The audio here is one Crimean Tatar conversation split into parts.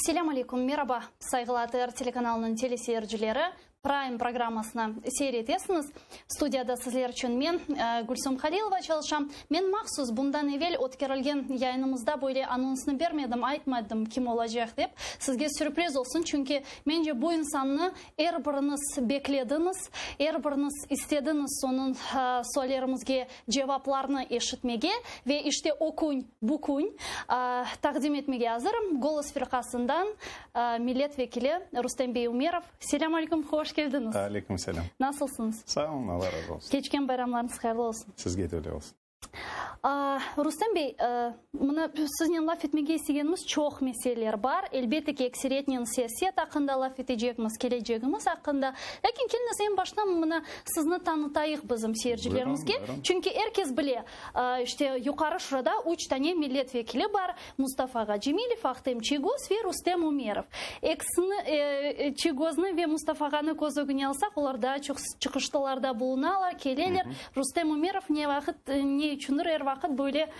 Selâm aleyküm, meraba, sayğılı ATR telekanalınıñ teleseyircileri, Prime programmasını seyir etesiñiz. Studiyada sizler içün men, Gülsum Halilova çalışam. Men mahsus bundan evel ötkerilgen yayınımızda böyle anonsnı bermedim, aytmadım kim olacaq dep. Sizge sürpriz olsun, çünki mence bu insannı er biriñiz beklediñiz, er biriñiz istediñiz onıñ suallerimizge cevaplarnı eşitmege ve işte o kün bu kün taqdim etmege azırım. Golos firqasından millet vekili Rustem bey Umerov. Selâm aleyküm, hoş keldiñiz. Aleyküm selâm. Nasılsıñız? Sağ olun, Allah razı olsun. Keçken bayramlarıñız hayırlı olsun. Sizge de öyle olsun. Rustem bey, mına siznen laf etmege istegenimiz çoq meseleler bar. Elbette ki, ekseriyetnen siyaset aqqında laf etecekmiz, kelecegimiz aqqında. Lâkin keliñiz eñ baştan mına sizni tanıtayıq bizim seyircilerimizge. Çünki er kes bile, işte, Yuqarı Şurada üç tane millet vekili bar, Mustafa ağa Cemilev, Ahtem Çiygoz ve Rustem Umerov. Ekisini, Çiygoznı ve Mustafa ağanı köz ögüne alsaq, olar daa çoq çıqıştılarda bulunalar, keleler. Rustem Umerov ne vaqıt, ne içündir er vaqıt böyle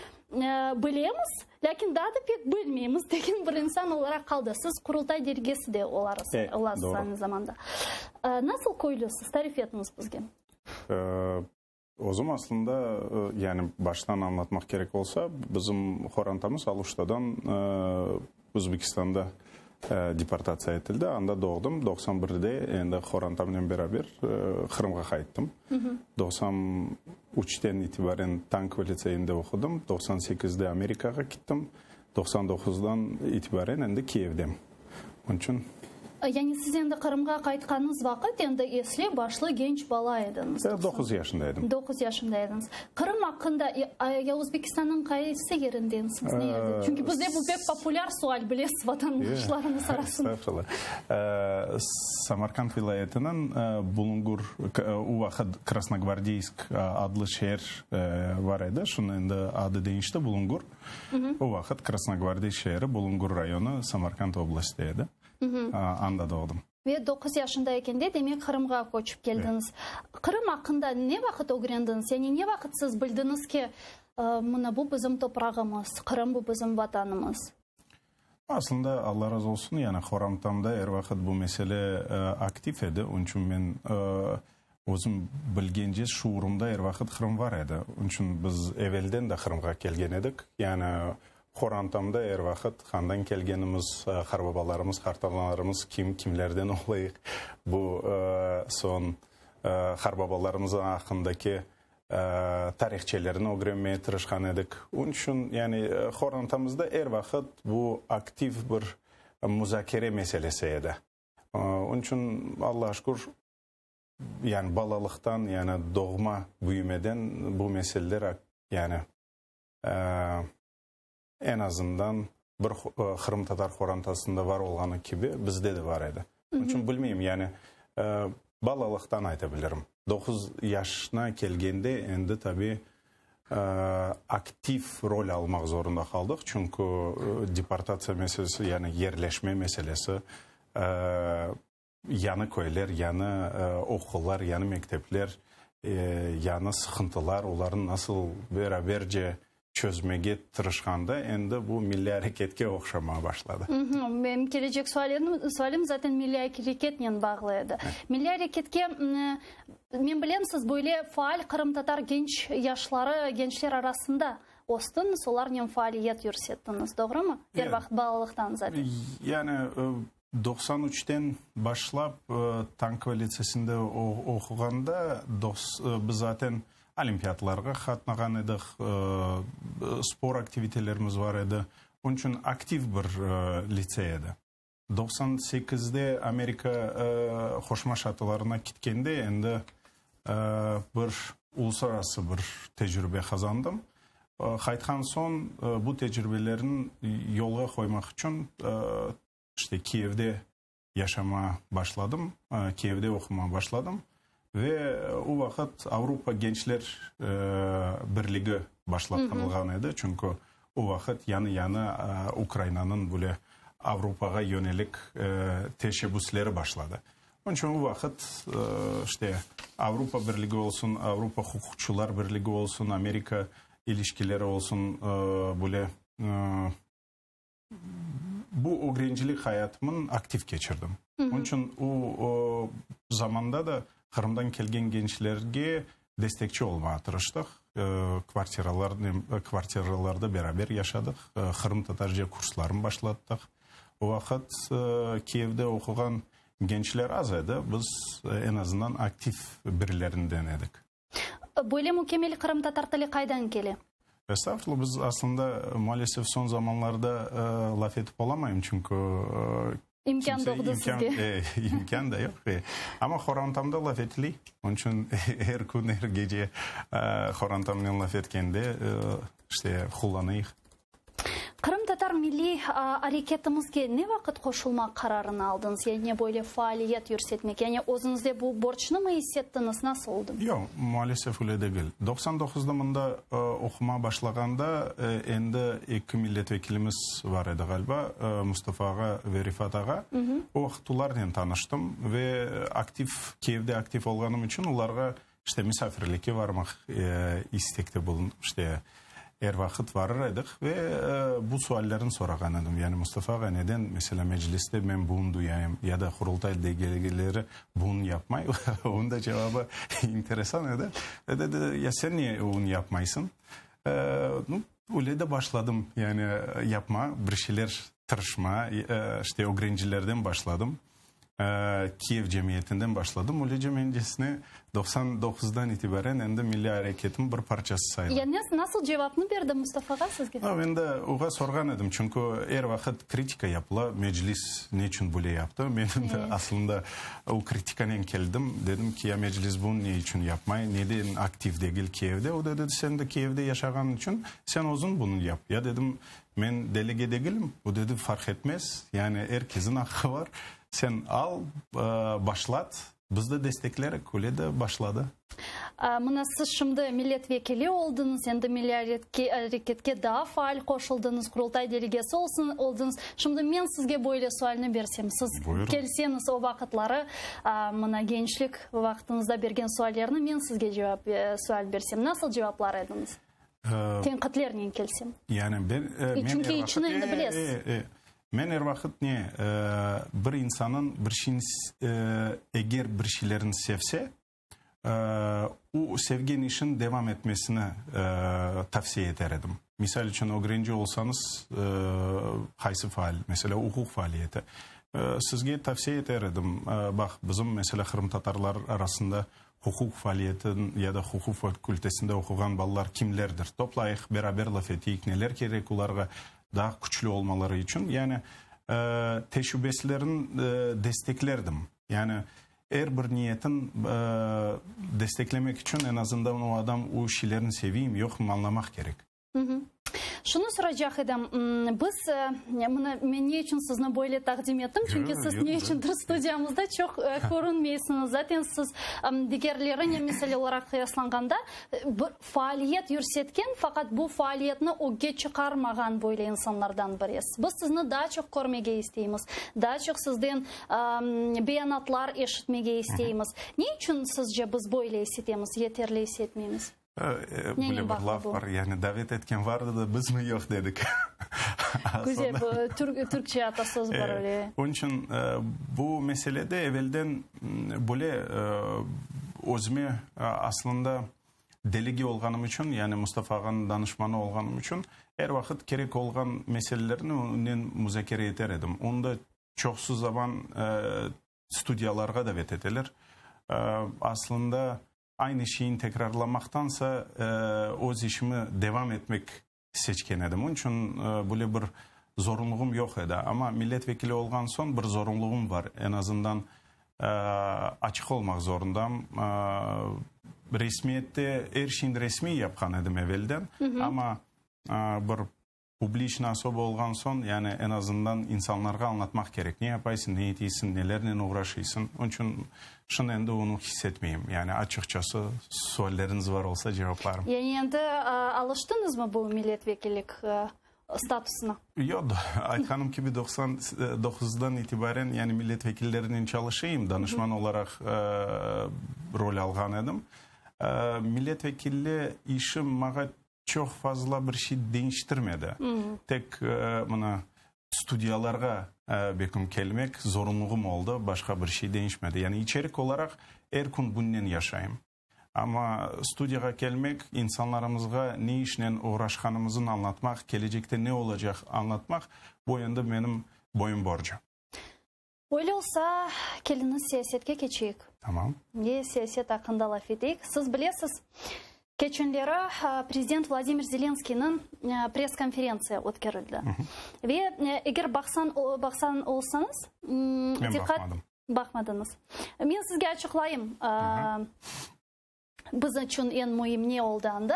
bilemiz, lâkin daa da pek bilmeymiz degen bir insan olaraq qaldı. Siz Qurultay delegesi de olasız aynı zamanda. Nasıl köylüsiz, tarif etiñiz bizge. Özüm aslında, yani baştan añlatmaq kerek olsa, bizim qorantamız Aluştadan Özbekistanda deportatsiya etildi. Anda doğdım. 91de endi qorantamnen beraber Qırımğa qayttım. 93ten itibaren Tankova litseyinde oqudım. 98de Amerikağa kittim. 99dan itibaren endi Kiyevdem. Onıñ içün. Yani siz endi Qırımğa qaytqanıñız vaqıt endi esli başlı genç bala ediñiz. 9 yaşında edim. 9 yaşında ediñiz. Qırım aqqında ya Özbekistannıñ qaysı yerindensiñiz, ne yerde? Çünki bizde bu pek populâr sual, bilesiz, vatandaşlarımız arasında. Estağfurullah. Samarkand vilâyetiniñ Bulungur, o vaqıt Krasnogvardeysk adlı şeer bar edi, şimdi endi adı deñişti, Bulungur. O vaqıt Krasnogvardeysk şeeri, Bulungur rayonı, Samarkand oblastı edi. Anda doğdım. Ve 9 yaşında ekende, demek, Qırımğa köçip keldiñiz. Qırım aqqında ne vaqıt ögrendiñiz? Yani ne vaqıt siz bildiñiz ki, mına bu bizim toprağımız, Qırım bu bizim vatanımız? Aslında, Alla razı olsun, yani qorantamda er vaqıt bu mesele aktiv edi. Onıñ içün men özüm bilgence, şuurımda er vaqıt Qırım bar edi. Onıñ içün biz evelden de Qırımğa kelgen edik. Yani Qorantamda er vaqıt qandan kelgenimiz, qarbabalarımız, qartanalarımız kim, kimlerden olayıq, bu soñ qarbabalarımız aqqındaki tarihçelerini ögrenmeye tırışqan edik. Onıñ içün, yani qorantamızda er vaqıt bu aktiv bir muzakere meselesi edi. Onıñ içün, Allağa şükür, yani balalıqtan, yani doğma büyümeden bu meseleler, yani Eñ azından bir qırımtatar qorantasında bar olğanı kibi bizde de bar edi. Onıñ içün bilmeyim, yani balalıqtan ayta bilirim. 9 yaşına kelgende endi tabi aktiv rol almaq zorunda qaldıq, çünki deportatsiya meselesi, yani yerleşme meselesi, yañı köyler, yañı oqullar, yañı mektepler, yañı sıqıntılar, olarnı nasıl beraberce çözmege tırışqanda endi bu milliy areketke oqşamağa başladı. Menim kelecek sualim zaten milliy areketnen bağlı edi. Milliy areketke, men bilem, siz böyle faal qırımtatar genç yaşları, gençler arasında östiñiz, olarnen faaliyet yürsettiñiz, doğrumı? Er vaqıt balalıqtan zaten. Yani 93-ten başlap Tankova litsesinde oquğanda biz zaten olimpiadlarğa qatnağan edik, spor aktivitelerimiz bar edi. Onıñ içün aktiv bir litsey edi. 98-de Amerika Qoşma Ştatlarına ketkende endi bir uluslararası bir tecrübe qazandım. Qaytqan soñ bu tecrübelerni yolğa qoymaq içün işte Kiyevde yaşama başladım, Kiyevde oqumağa başladım ve o vaqıt Avropa gençler birligi başlatılğan edi, çünki o vaqıt yañı-yañı Ukrainanıñ böyle Avropağa yönelik teşebbüsleri başladı. Onıñ içün o vaqıt işte Avropa Birligi olsun, Avropa huquqçılar birligi olsun, Amerika ilişkileri olsun, böyle. Bu ögrencilik hayatımın aktiv keçirdim. Onıñ içün o zamanda da Qırımdan kelgen gençlerge destekçi olmağa tırıştıq. Kvartiralarda beraber yaşadıq, qırımtatarca kurslarnı başlattıq. O vaqıt Kiyevde oquğan gençler az edi, biz eñ azından aktiv birilerinden edik. Böyle mükemmel qırımtatar tili qaydan kele? Estağfurullah, biz aslında, maalesef, soñ zamanlarda laf etip olamayım, çünki İmkân doğdı sizge. İmkân da yoq. Amma qorantamda laf etile. Onıñ içün er kün, er gece qorantamnen laf etkende, işte, qullanayıq. Qırımtatar milliy areketimizge ne vaqıt qoşulmaq qararını aldıñız? Yani böyle faaliyet yürsetmek, yani özüñizde bu borcnı mı issettiñiz, nasıl oldı? Yoq, maalesef öyle degil. 99-da mında oqumağa başlağanda endi eki milletvekilimiz bar edi ğaliba, Mustafa ağa ve Refat ağa. O vaqıt olarnen tanıştım ve aktiv, Kiyevde aktiv olğanım içün olarğa İşte, misafirlikke varmaq istekte bulundım. İşte, er vaqıt varır edik ve bu suallerni sorağan edim. Yani, Mustafa ağa, neden, meselâ, Mecliste men bunı duyayım ya da Qurultay delegeleri bunı yapmay? Onıñ da cevabı interesan edi. Dedi, ya sen niye onı yapmaysıñ? Nu, öyle de başladım, yani, yapma, bir şeyler tırışma. İşte, ögrencilerden başladım. Kiyev cemiyetinden başladım. Öylece mencesine 99-dan itibaren endi milliy areketin bir parçası sayılam. Ya nasıl cevapnı berdi Mustafa ağa sizge? Men de oğa sorğan edim, çünki er vaqıt kritika yapıla, Meclis ne içün böyle yaptı? Menim de aslında o kritikanen keldim. Dedim ki, ya Meclis bunı ne içün yapmay, neden aktiv degil Kiyevde? O dedi, sen de Kiyevde yaşağan içün sen özüñ bunı yap. Ya dedim, Men delege degilim, o dedi, farq etmez, yani er kesin aqqı bar, sen al, başlat, biz de desteklerik, öyle de başladı. Mına siz şimdi millet vekili oldıñız, endi milliy areketke daa faal qoşuldıñız, Qurultay delegesi oldıñız. Şimdi men sizge böyle sualni bersem, siz kelseñiz o vaqıtları, mına gençlik vaqtıñızda bergen suallerni men sizge cevap, sual bersem, nasıl cevaplar ediñiz? Tenqitlernen kelsem. Yani ben, men Çünki içini endi bilesiz. Men er vaqıt ne, bir insanın bir şeyni, eger bir şeylerini sevse, o sevgen işin devam etmesini tavsiye eter edim. Misal içün, ögrenci olsañız, qaysı faal, meselâ, uquq faaliyeti, sizge tavsiye eter edim, baq, bizim, meselâ, qırımtatarlar arasında Huquq faaliyetin ya da huquq fakültesinde oquğan balalar kimlerdir? Toplayıq, beraber laf eteyik, neler kerek olarğa daa küçlü olmaları içün. Yani, teşebbüslerin desteklerdim. Yani, er bir niyetin desteklemek içün eñ azından o adam o şeylerni seviymi, yoqmı añlamaq kerek. Şunı soracaq edim, biz, mına men ne içün sizni böyle taqdim ettim, çünki siz ne içündir studiyamızda çoq körünmeysiñiz. Zaten siz digerlerinen mesele olaraq qıyaslanğanda bir faaliyet yürsetken, faqat bu faaliyetni ögge çıqarmağan böyle insanlardan birisiz. Biz sizni daa çoq körmege isteymiz, daa çoq sizden beyanatlar eşitmege isteymiz. Ne içün sizce biz böyle is etemiz, yeterli is etmeymiz? Böyle bir laf bar, yani davet etken vardı da, bizmi yoq dedik. Güzel, bu türkçe atasöz bar öyle. Onıñ içün bu meselede evelden böyle özüme aslında delege olğanım içün, yani Mustafa ağanıñ danışmanı olğanım içün er vaqıt kerek olğan meselelerni onen muzakere eter edim. Onda çoqusı zaman studiyalarğa davet eteler. Aslında Aynı şeyni tekrarlamaqtansa, öz işimi devam etmek seçken edim. Onıñ içün böyle bir zorunlığım yoq edi. Amma millet vekili olğan soñ bir zorunlığım bar, eñ azından açıq olmaq zorundam. Resmiyette er şeyni resmiy yapqan edim evelden, amma bir Publiçnıy osoba olğan soñ, yani eñ azından insanlarğa añlatmaq kerek, ne yapaysıñ, ne eteysiñ, nelernen oğraşıysıñ. Onıñ içün şimdi endi onı his etmeyim. Yani açıqçası, sualleriñiz bar olsa cevaplarım. Yani endi alıştıñızmı bu milletvekillik statusına? Yoq, aytqanım kibi, 99-dan itibaren yani milletvekillerinen çalışayım, danışman olaraq rol alğan edim. Milletvekilli işim maña Çoq fazla bir şey deñiştirmedi. Tek mına. Studiyalarğa bekim kelmek zorunlığım oldı, başqa bir şey deñişmedi. Yani içerik olaraq er kün bunnen yaşayım. Amma studiyağa kelmek, insanlarımızğa ne işnen oğraşqanımızın añlatmaq, kelecekte ne olacaq añlatmaq, bu endi menim boyun borcu. Öyle olsa, keliñiz siyasetke keçeyik. Tamam. Ve siyaset aqqında laf eteyik. Siz bilesiz, keçenleri prezident Vladimir Zelenskıynıñ press-konferentsiya ötkerildi. Ve eger baqsan, baqsan olsañız, Men baqmadım. Baqmadıñız. Men sizge açıqlayım. Biz içün eñ müim ne oldı anda?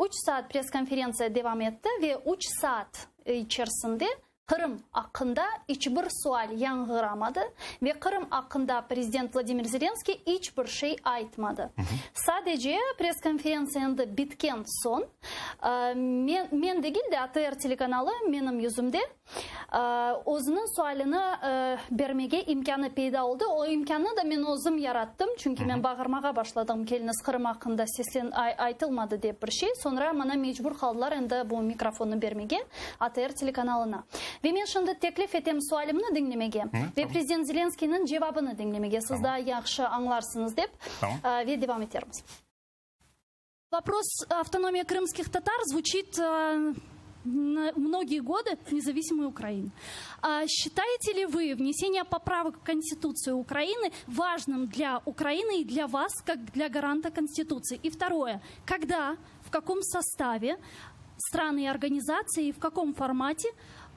Üç saat press-konferentsiya devam etti ve üç saat içerisinde Qırım aqqında iç bir sual yañğıramadı ve Qırım aqqında prezident Vladimir Zelenskiy iç bir şey aytmadı. Sadece press-konferentsiya endi bitken soñ, men, men degil de, ATR telekanalı menim yüzümde Özüniñ sualini bermege imkânı peyda oldı. O imkânnı da men özüm yarattım, çünki men bağırmağa başladım, keliñiz, Qırım aqqında seslen aytılmadı dep bir şey. Soñra maña mecbur qaldılar endi bu mikrofonnı bermege ATR telekanalına. Ve men şimdi teklif etem sualimni diñlemege ve prezident Zelenskıynıñ cevabını diñlemege, siz daa yahşı añlarsıñız dep, ve devam etermiz. Vopros avtonomiya krımskih tatar zvuçit многие годы независимой Украины. Считаете ли вы внесение поправок в Конституцию Украины важным для Украины и для вас, как для гаранта Конституции? И второе, когда, в каком составе страны и организации, в каком формате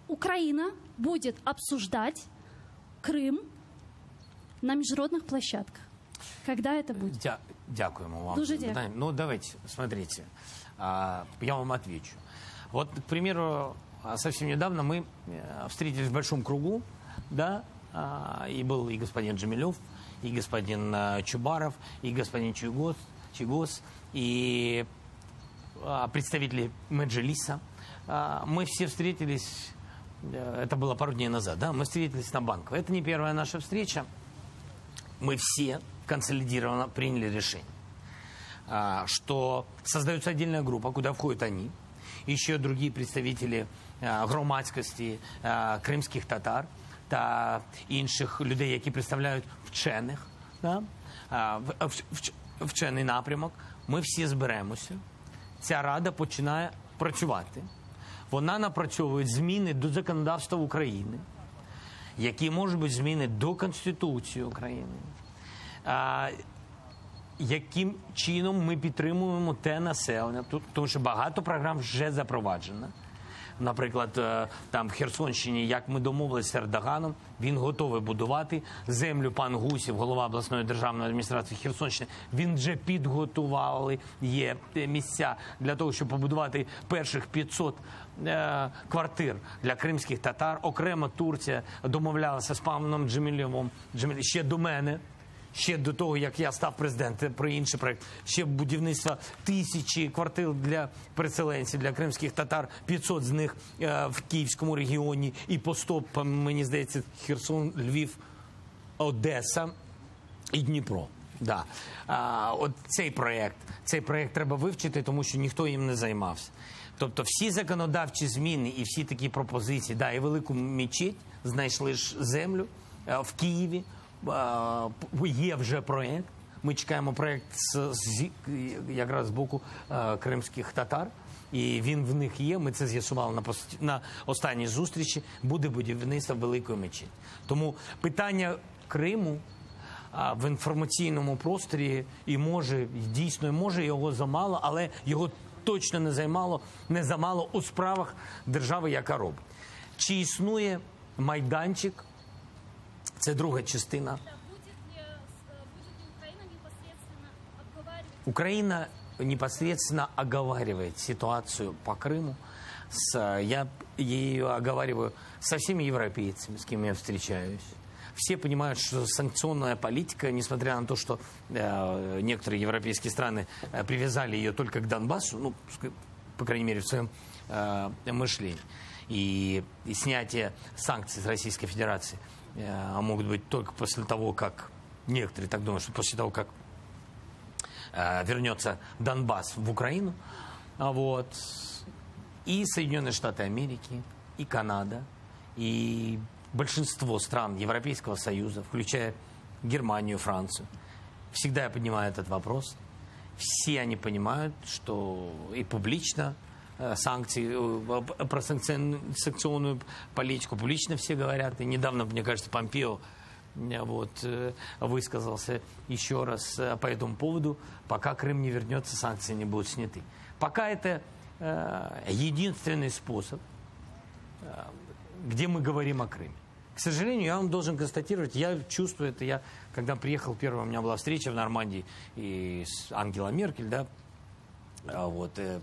Украина будет обсуждать Крым на международных площадках? Когда это будет? Дя дякуємо вам. Дуже дякую. Ну, давайте, смотрите, я вам отвечу. Вот, к примеру, совсем недавно мы э, встретились в большом кругу, да, и был и господин Джемилев, и господин э, Чубаров, и господин Чуйгос, Чигос, и представители Меджелиса. Мы все встретились, э, это было пару дней назад, да, мы встретились на Банковой. Это не первая наша встреча. Мы все консолидированно приняли решение, что создается отдельная группа, куда входят они, еще другие представители громадськості, кримських татар та інших людей, які представляють вчених, да? вчений напрямок. Ми всі зберемося. Ця рада починає працювати. Вона напрацьовує зміни до законодавства України, які можуть бути зміни до Конституції України. А, яким чином ми підтримуємо те населення, тому що багато програм вже запроваджено. Наприклад, е, там в Херсонщині, як ми домовилися з Ердоганом, він готовий будувати землю. Пан Гусів, голова обласної державної адміністрації Херсонщини, він вже підготували є місця для того, щоб побудувати перших 500 е, квартир для кримських татар. Окремо Турція домовлялася з паном Джемілєвим Джеміль, ще до мене. Ще до того, як я став президентом, про інший проект, ще будівництво тисячі квартир для переселенців, для кримських татар, 500 з них е, в Київському регіоні і по 100, мені здається, Херсон, Львів, Одеса і Дніпро. Да. А, от цей проект, цей проект треба вивчити, тому що ніхто їм не займався. Тобто всі законодавчі зміни і всі такі пропозиції, да, і велику мечеть знайшли ж землю е, в Києві. Е, Є вже проект. Ми чекаємо проект з, з якраз з боку е, кримських татар. І він в них є. Ми це з'ясували на на останній зустрічі. Буде будівництво великої мечеті. Тому питання Криму а, в інформаційному просторі і може дійсно може його замало, але його точно не займало, не замало у справах держави, яка робить. Чи існує майданчик? Це друга частина. Украина непосредственно оговаривает ситуацию по Крыму. С, я ее оговариваю со всеми европейцами, с кем я встречаюсь. Все понимают, что санкционная политика, несмотря на то, что э, некоторые европейские страны э, привязали ее только к Донбассу, ну, по крайней мере, в своем э, мышлении, и, и снятие санкций с Российской Федерации э, могут быть только после того, как некоторые так думают, что после того, как э, вернется Донбасс в Украину, а вот, и Соединенные Штаты Америки, и Канада, И большинство стран Европейского Союза, включая Германию, Францию, всегда я поднимаю этот вопрос. Все они понимают, что и публично э, санкции, э, про санкционную политику публично все говорят. И недавно, мне кажется, Помпео э, вот, высказался еще раз по этому поводу. Пока Крым не вернется, санкции не будут сняты. Пока это единственный способ, где мы говорим о Крыме. К сожалению, я вам должен констатировать, я чувствую это, я, когда приехал первый, у меня была встреча в Нормандии и с Ангелой Меркель, да, а вот, э,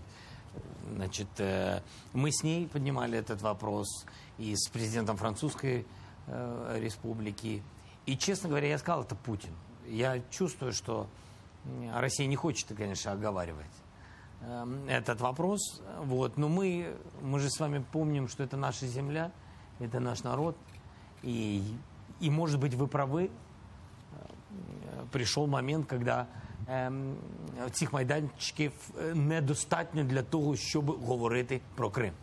значит, э, мы с ней поднимали этот вопрос, и с президентом Французской э, республики. И, честно говоря, я сказал это Путин. Я чувствую, что Россия не хочет, конечно, оговаривать этот вопрос. Вот. Но мы, мы же с вами помним, что это наша земля, это наш народ. И, и может быть, вы правы, пришел момент, когда ем, цих майданчиків недостатньо для того, щоб говорити про Крим.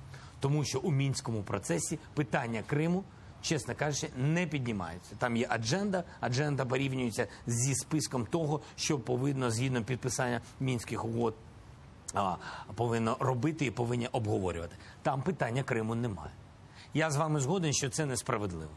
Тому що у мінському процесі питання Криму, чесно кажучи, не піднімаються. Там є адженда, адженда порівнюється зі списком того, що повинно згідно підписання мінських угод а, повинно робити і повинні обговорювати. Там питання Криму немає. Я з вами згоден, що це несправедливо.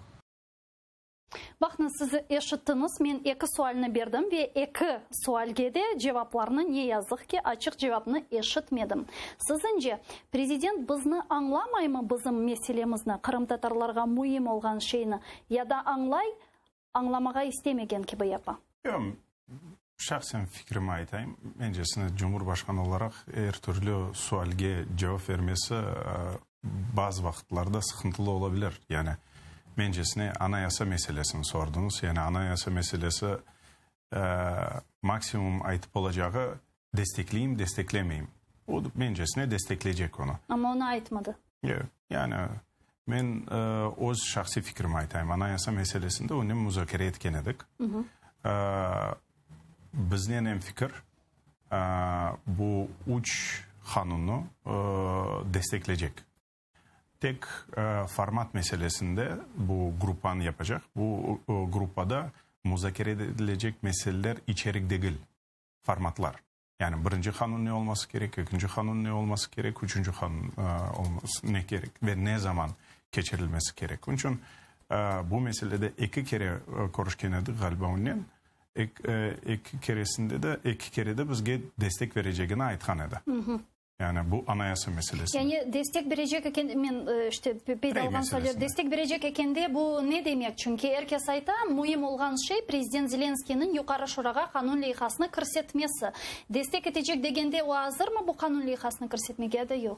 Baqıñız, siz eşittiñiz, men eki sualni berdim ve eki sualge de cevaplarnı ne yazıq ki açıq cevapnı eşitmedim. Siziñce, prezident bizni añlamaymı bizim meselemizni, qırımtatarlarğa müim olğan şeyni, ya da añlay, añlamağa istemegen kibi yapa? Yoq, şahsen fikrimi aytayım. Mencesine Cumhurbaşqanı olaraq er türlü sualge cevap vermesi bazı vaqıtlarda sıqıntılı ola bilir. Yani, mencesine Anayasa meselesini sordıñız. Yani, Anayasa meselesi maksimum aytıp olacağı destekleyim, desteklemeyim. O, mencesine destekleycek onı. Amma onı aytmadı. Yoq. Yani, men öz şahsiy fikrimi aytayım. Anayasa meselesinde onen muzakere etken edik. Biznen em fikir, bu üç qanunnı desteklecek. Tek format meselesinde bu gruppanı yapacaq. Bu gruppada muzakere edilecek meseleler içerik degil, formatlar. Yani birinci qanun ne olması kerek, ekinci qanun ne olması kerek, üçünci qanun olması ne kerek ve ne zaman keçirilmesi kerek. Onıñ içün bu meselede eki kere körüşken edik ğaliba onen. Eki keresinde de, eki kere de bizge destek berecegini aytqan edi. Yani bu anayasa meselesinde. Yani destek berecek eken, men işte peyda olğan sualler, destek berecek ekende bu ne demek? Çünki er kes ayta, müim olğan şey prezident Zelenskıynıñ Yuqarı Şurağa qanun leyhasını kirsetmesi. Destek etecek degende o azırmı bu qanun leyhasını kirsetmege ya da yoq?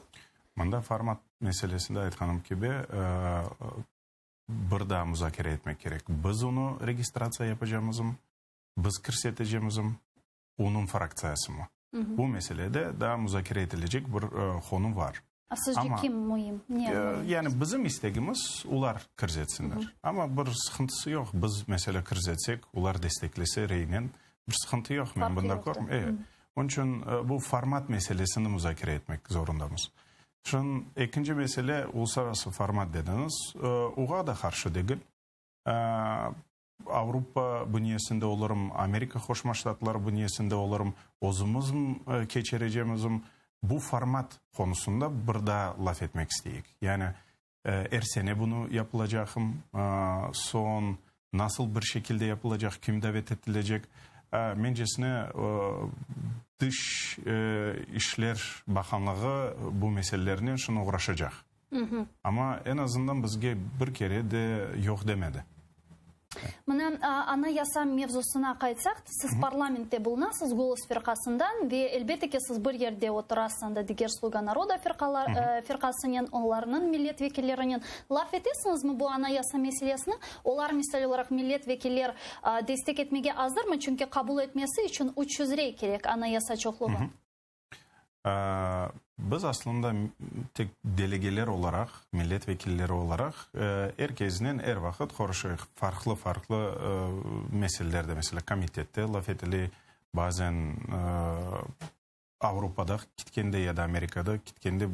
Mında format meselesinde aytqanım kibi, bir daa muzakere etmek kerek. Biz onı registratsiya yapacamızm, biz kirsetecemizm, onıñ fraktsiyasımı? Bu meselede daa muzakere etilecek bir qonu bar. A sizce kim müim? Ne müim? Yani bizim istegimiz, olar kirsetsinler. Amma bir sıqıntısı yoq. Biz, meselâ, kirsetsek, olar desteklese reynen, bir sıqıntı yoq. Men bunda körmeyim. E, onıñ içün bu format meselesini muzakere etmek zorundamız. Şunıñ ekinci mesele, uluslararası format dediñiz, oğa da qarşı degil. Avropa bünyesinde olurım, Amerika Qoşma Ştatları bünyesinde olurım, özümiz keçirecemizm, bu format qonusında bir daa laf etmek isteyik. Yani er sene bunı yapılacaqım, soñ nasıl bir şekilde yapılacaq, kim davet etilecek, mencesine Tış işler baqanlığı bu meselelernen şunı oğraşacaq. Amma eñ azından bizge bir kere de yoq demedi. Mına, Anayasa mevzusına qaytsaq, siz parlamentte bulunasız, Golos firqasından ve, elbette ki, siz bir yerde oturasız anda diger Sluga naroda firqasınen, onlarnıñ millet vekillerinen. Laf etesiñizmi bu Anayasa meselesini? Olar, misal olaraq, millet vekiller destek etmege azırmı? Çünki qabul etmesi içün 300 rey kerek Anayasa çoqluğı. Biz aslında tek delegeler olaraq, millet vekilleri olaraq er kesnen er vaqıt körüşeyik. Farqlı-farqlı meselelerde, meselâ, komitette laf etile, bazen Avropada ketkende ya da Amerikada ketkende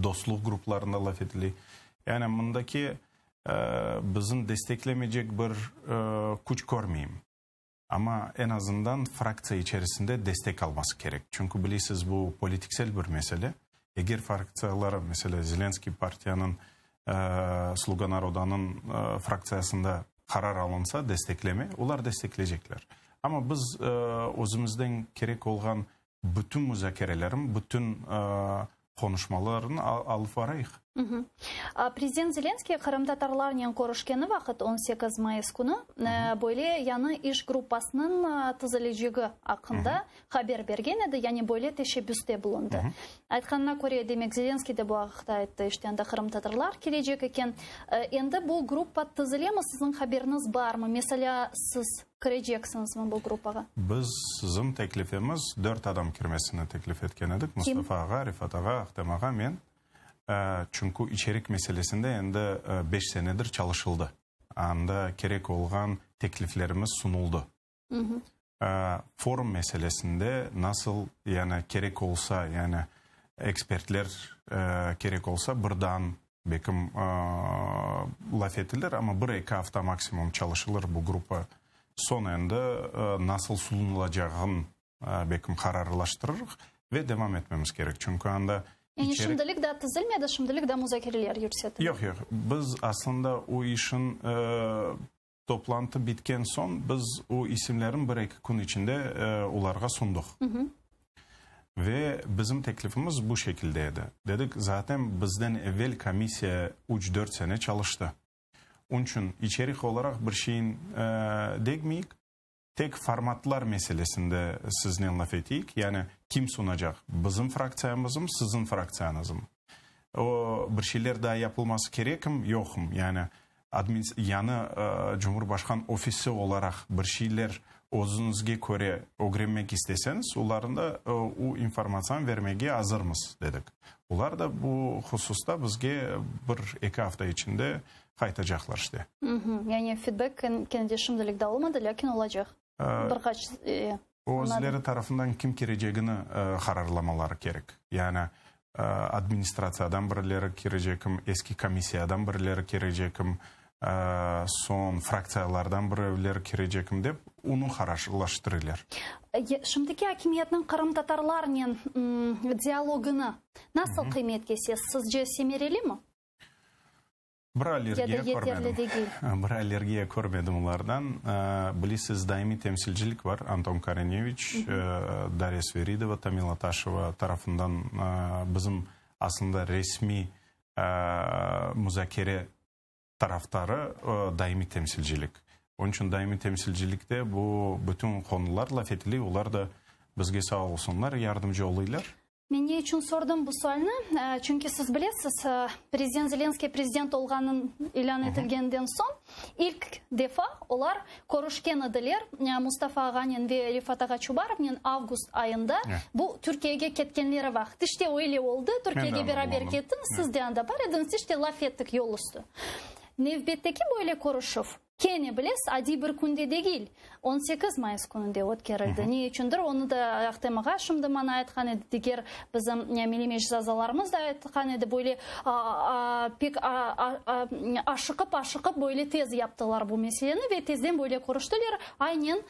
dostluq gruplarında laf etile. Yani mındaki bizim desteklemeycek bir küç körmeyim. Amma eñ azından fraktsiya içerisinde destek alması kerek. Çünki bilesiz, bu politiksel bir mesele. Eger fraktsiyalar, meselâ, Zelenskiy partiyanıñ, Sluga narodanıñ fraktsiyasında qarar alınsa, destekleme, olar destekleycekler. Amma biz özümizden kerek olğan bütün muzakerelerin, bütün qonuşmalarnı alıp barayıq. Prezident Zelenskiy qırımtatarlarnen körüşkeni vaqıt, 18 mayıs künü, böyle yañı iş gruppasınıñ tizilecegi aqqında haber bergen edi, yani böyle teşebbüste bulundı. Aytqanına köre, demek, Zelenskiy de bu aqta ayttı, işte anda qırımtatarlar kelecek eken. Endi bu gruppa tizilemi, siziñ haberiñiz barmı? Meselâ, siz kireceksiñizmi bu gruppağa? Bizim teklifimiz, dört adam kirmesini teklif etken edik, Kim? Mustafa ağa, Refat ağa, Ahtem ağa, men. Çünki içerik meselesinde endi beş senedir çalışıldı. Anda kerek olğan tekliflerimiz sunuldı. Forum meselesinde nasıl, yani kerek olsa, yani ekspertler kerek olsa, birdan bekim laf etilir, amma bir-eki afta maksimum çalışılır bu gruppa. Soñ endi nasıl sunulacağın bekim qararlaştırırıq ve devam etmemiz kerek. Çünki anda Yani şimdilik daa tizilmedi, şimdilik daa muzakereler yürsetile. Yoq, yoq. Biz aslında o işin Toplantı bitken soñ biz o isimlerni bir-eki kün içinde olarğa sundıq. Ve bizim teklifimiz bu şekilde edi. Dedik, zaten bizden evel komissiya üç-dört sene çalıştı. Onıñ içün içerik olaraq bir şeyin degmeyik, tek formatlar meselesinde siznen laf eteyik. Yani kim sunacaq, bizim fraktsiyamızmı, siziñ fraktsiyañızmı? O, bir şeyler daa yapılması kerekmi, yoqmı? Yani yañı Cumhurbaşqan ofisi olaraq bir şeyler özüñizge köre ögrenmek isteseñiz, olarnı da o informatsiyanı vermege azırmız, dedik. Olar da bu hususta bizge bir-eki afta içinde qaytacaqlar, işte. Yani fidbek kene de şimdilik daa olmadı, lâkin olacaq. Bir qaç. Özleri tarafından kim kirecegini qararlamaları kerek. Yani administratsiyadan birileri kirecekmi, eski komissiyadan birileri kirecekmi, soñ fraktsiyalardan birevler kirecekmi dep, onı qararlaştırırlar. Şimdiki akimiyetniñ qırımtatarlarnen dialogını nasıl qıymet kesesiz? Sizce semerelimi? Bir allergiya körmedim. Bir allergiya körmedim olardan. Bilesiz, daimiy temsilcilik bar, Anton Korineviç, Darya Sviridova, Tamila Taşeva tarafından bizim aslında resmiy muzakere tarafdarı daimiy temsilcilik. Onıñ içün daimiy temsilcilikte bu bütün qonular laf etile, olar da bizge sağ olsunlar, yardımcı olıylar. Men ne içün sordım bu sualni? Çünki siz bilesiz, prezident Zelenskiy prezident olğanın ilân etilgeninden soñ ilk defa olar körüşken ediler Mustafa ağanen ve Refat ağa Çubarovnen avgust ayında, bu Türkiyege ketkenleri vaqıt. İşte öyle oldı, Türkiyege beraber kettiñiz, siz de anda bar ediñiz, işte laf ettik yol üstü. Nevbetteki böyle körüşüv Kene bilesiz, adiy bir künde degil, 18 mayıs kününde ötkerildi. Ne içündir, onı da Ahtem ağa şimdi maña aytqan edi, diger bizim Milliy Meclis azalarımız da aytqan edi, böyle pek aşıqıp-aşıqıp böyle tez yaptılar bu meseleni ve tezden böyle körüştiler, aynen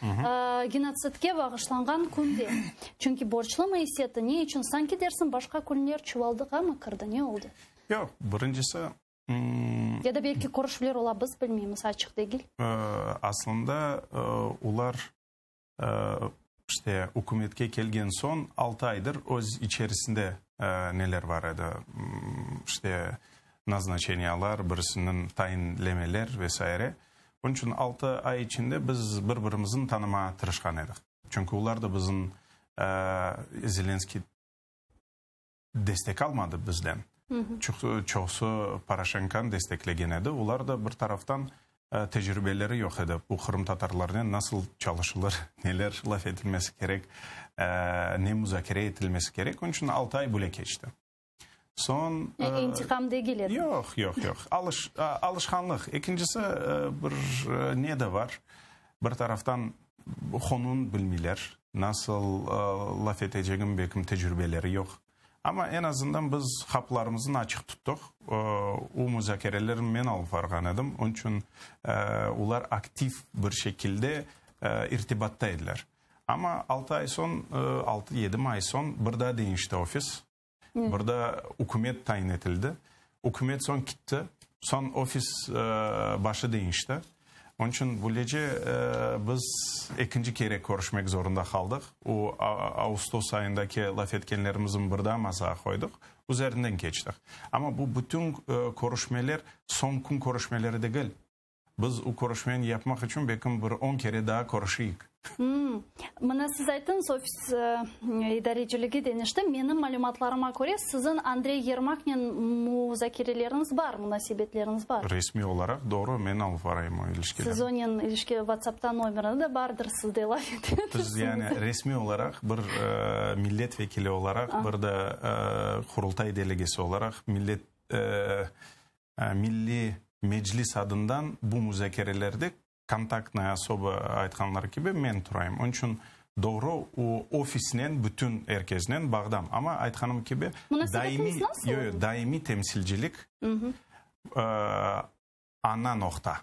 genotsidke bağışlanğan künde. Çünki borclumı is etti, ne içün, sanki dersiñ başqa künler çuvaldıqamı kirdi, ne oldı? Yoq, birincisi, Ya da belki körüşüvler ola, biz bilmeymiz, açıq degil. Aslında olar, işte, ükümetke kelgen soñ altı aydır öz içerisinde neler bar edi, işte, naznaçeniyalar, birisiniñ tayinlemeler ve saire. Onıñ içün altı ay içinde biz bir-birimizni tanımağa tırışqan edik. Çünki olar da bizim Zelenskiy destek almadı bizden. Çoqusı Poroşenkonı desteklegen edi. Olar da bir taraftan tecrübeleri yoq edi, bu qırımtatarlarnen nasıl çalışılır, neler laf etilmesi kerek, ne muzakere etilmesi kerek. Onıñ içün altı ay böyle keçti. Soñ. İntiqam degil edi. Yoq, yoq, yoq. Alışqanlıq. Ekincisi, bir ne de bar, bir taraftan qonunı bilmeyler. Nasıl laf etecegim, belkim tecrübeleri yoq. Amma eñ azından biz qapılarımıznı açıq tuttıq. O muzakerelerni men alıp barğan edim. Onıñ içün olar aktiv bir şekilde irtibatta ediler. Amma altı ay soñ, altı-yedi ay soñ bir daa deñişti ofis. Bir daa ükümet tayin etildi. Ükümet soñ kitti. Soñ ofis başı deñişti. Onıñ içün böylece biz ekinci kere körüşmek zorunda qaldıq. O ağustos ayındaki laf etkenlerimizni bir daa masağa qoydıq, üzerinden keçtik. Amma bu bütün körüşmeler soñ kün körüşmeleri degil. Biz o körüşmeni yapmaq içün belkim bir on kere daa körüşeyik. Mına siz ayttıñız, ofis idareciligi deñişti. Menim malümatlarıma köre, siziñ Andrey Yermaknen muzakereleriñiz bar, munasebetleriñiz bar. Resmiy olaraq, doğru, men alıp barayım o ilişkilerni. Siz onen ilişki, WhatsAppta nomeri de bardır, siz de laf etesiñiz. Biz yani resmiy olaraq bir millet vekili olaraq, bir de Qurultay delegesi olaraq millet Milliy Meclis adından bu muzakerelerde kontaktnaya osoba aytqanları kibi men turayım. Onıñ içün doğru o ofisnen, bütün er kesnen bağdam. Amma aytqanım kibi, daimiy, yoq, yoq, daimiy temsilcilik ana noqta.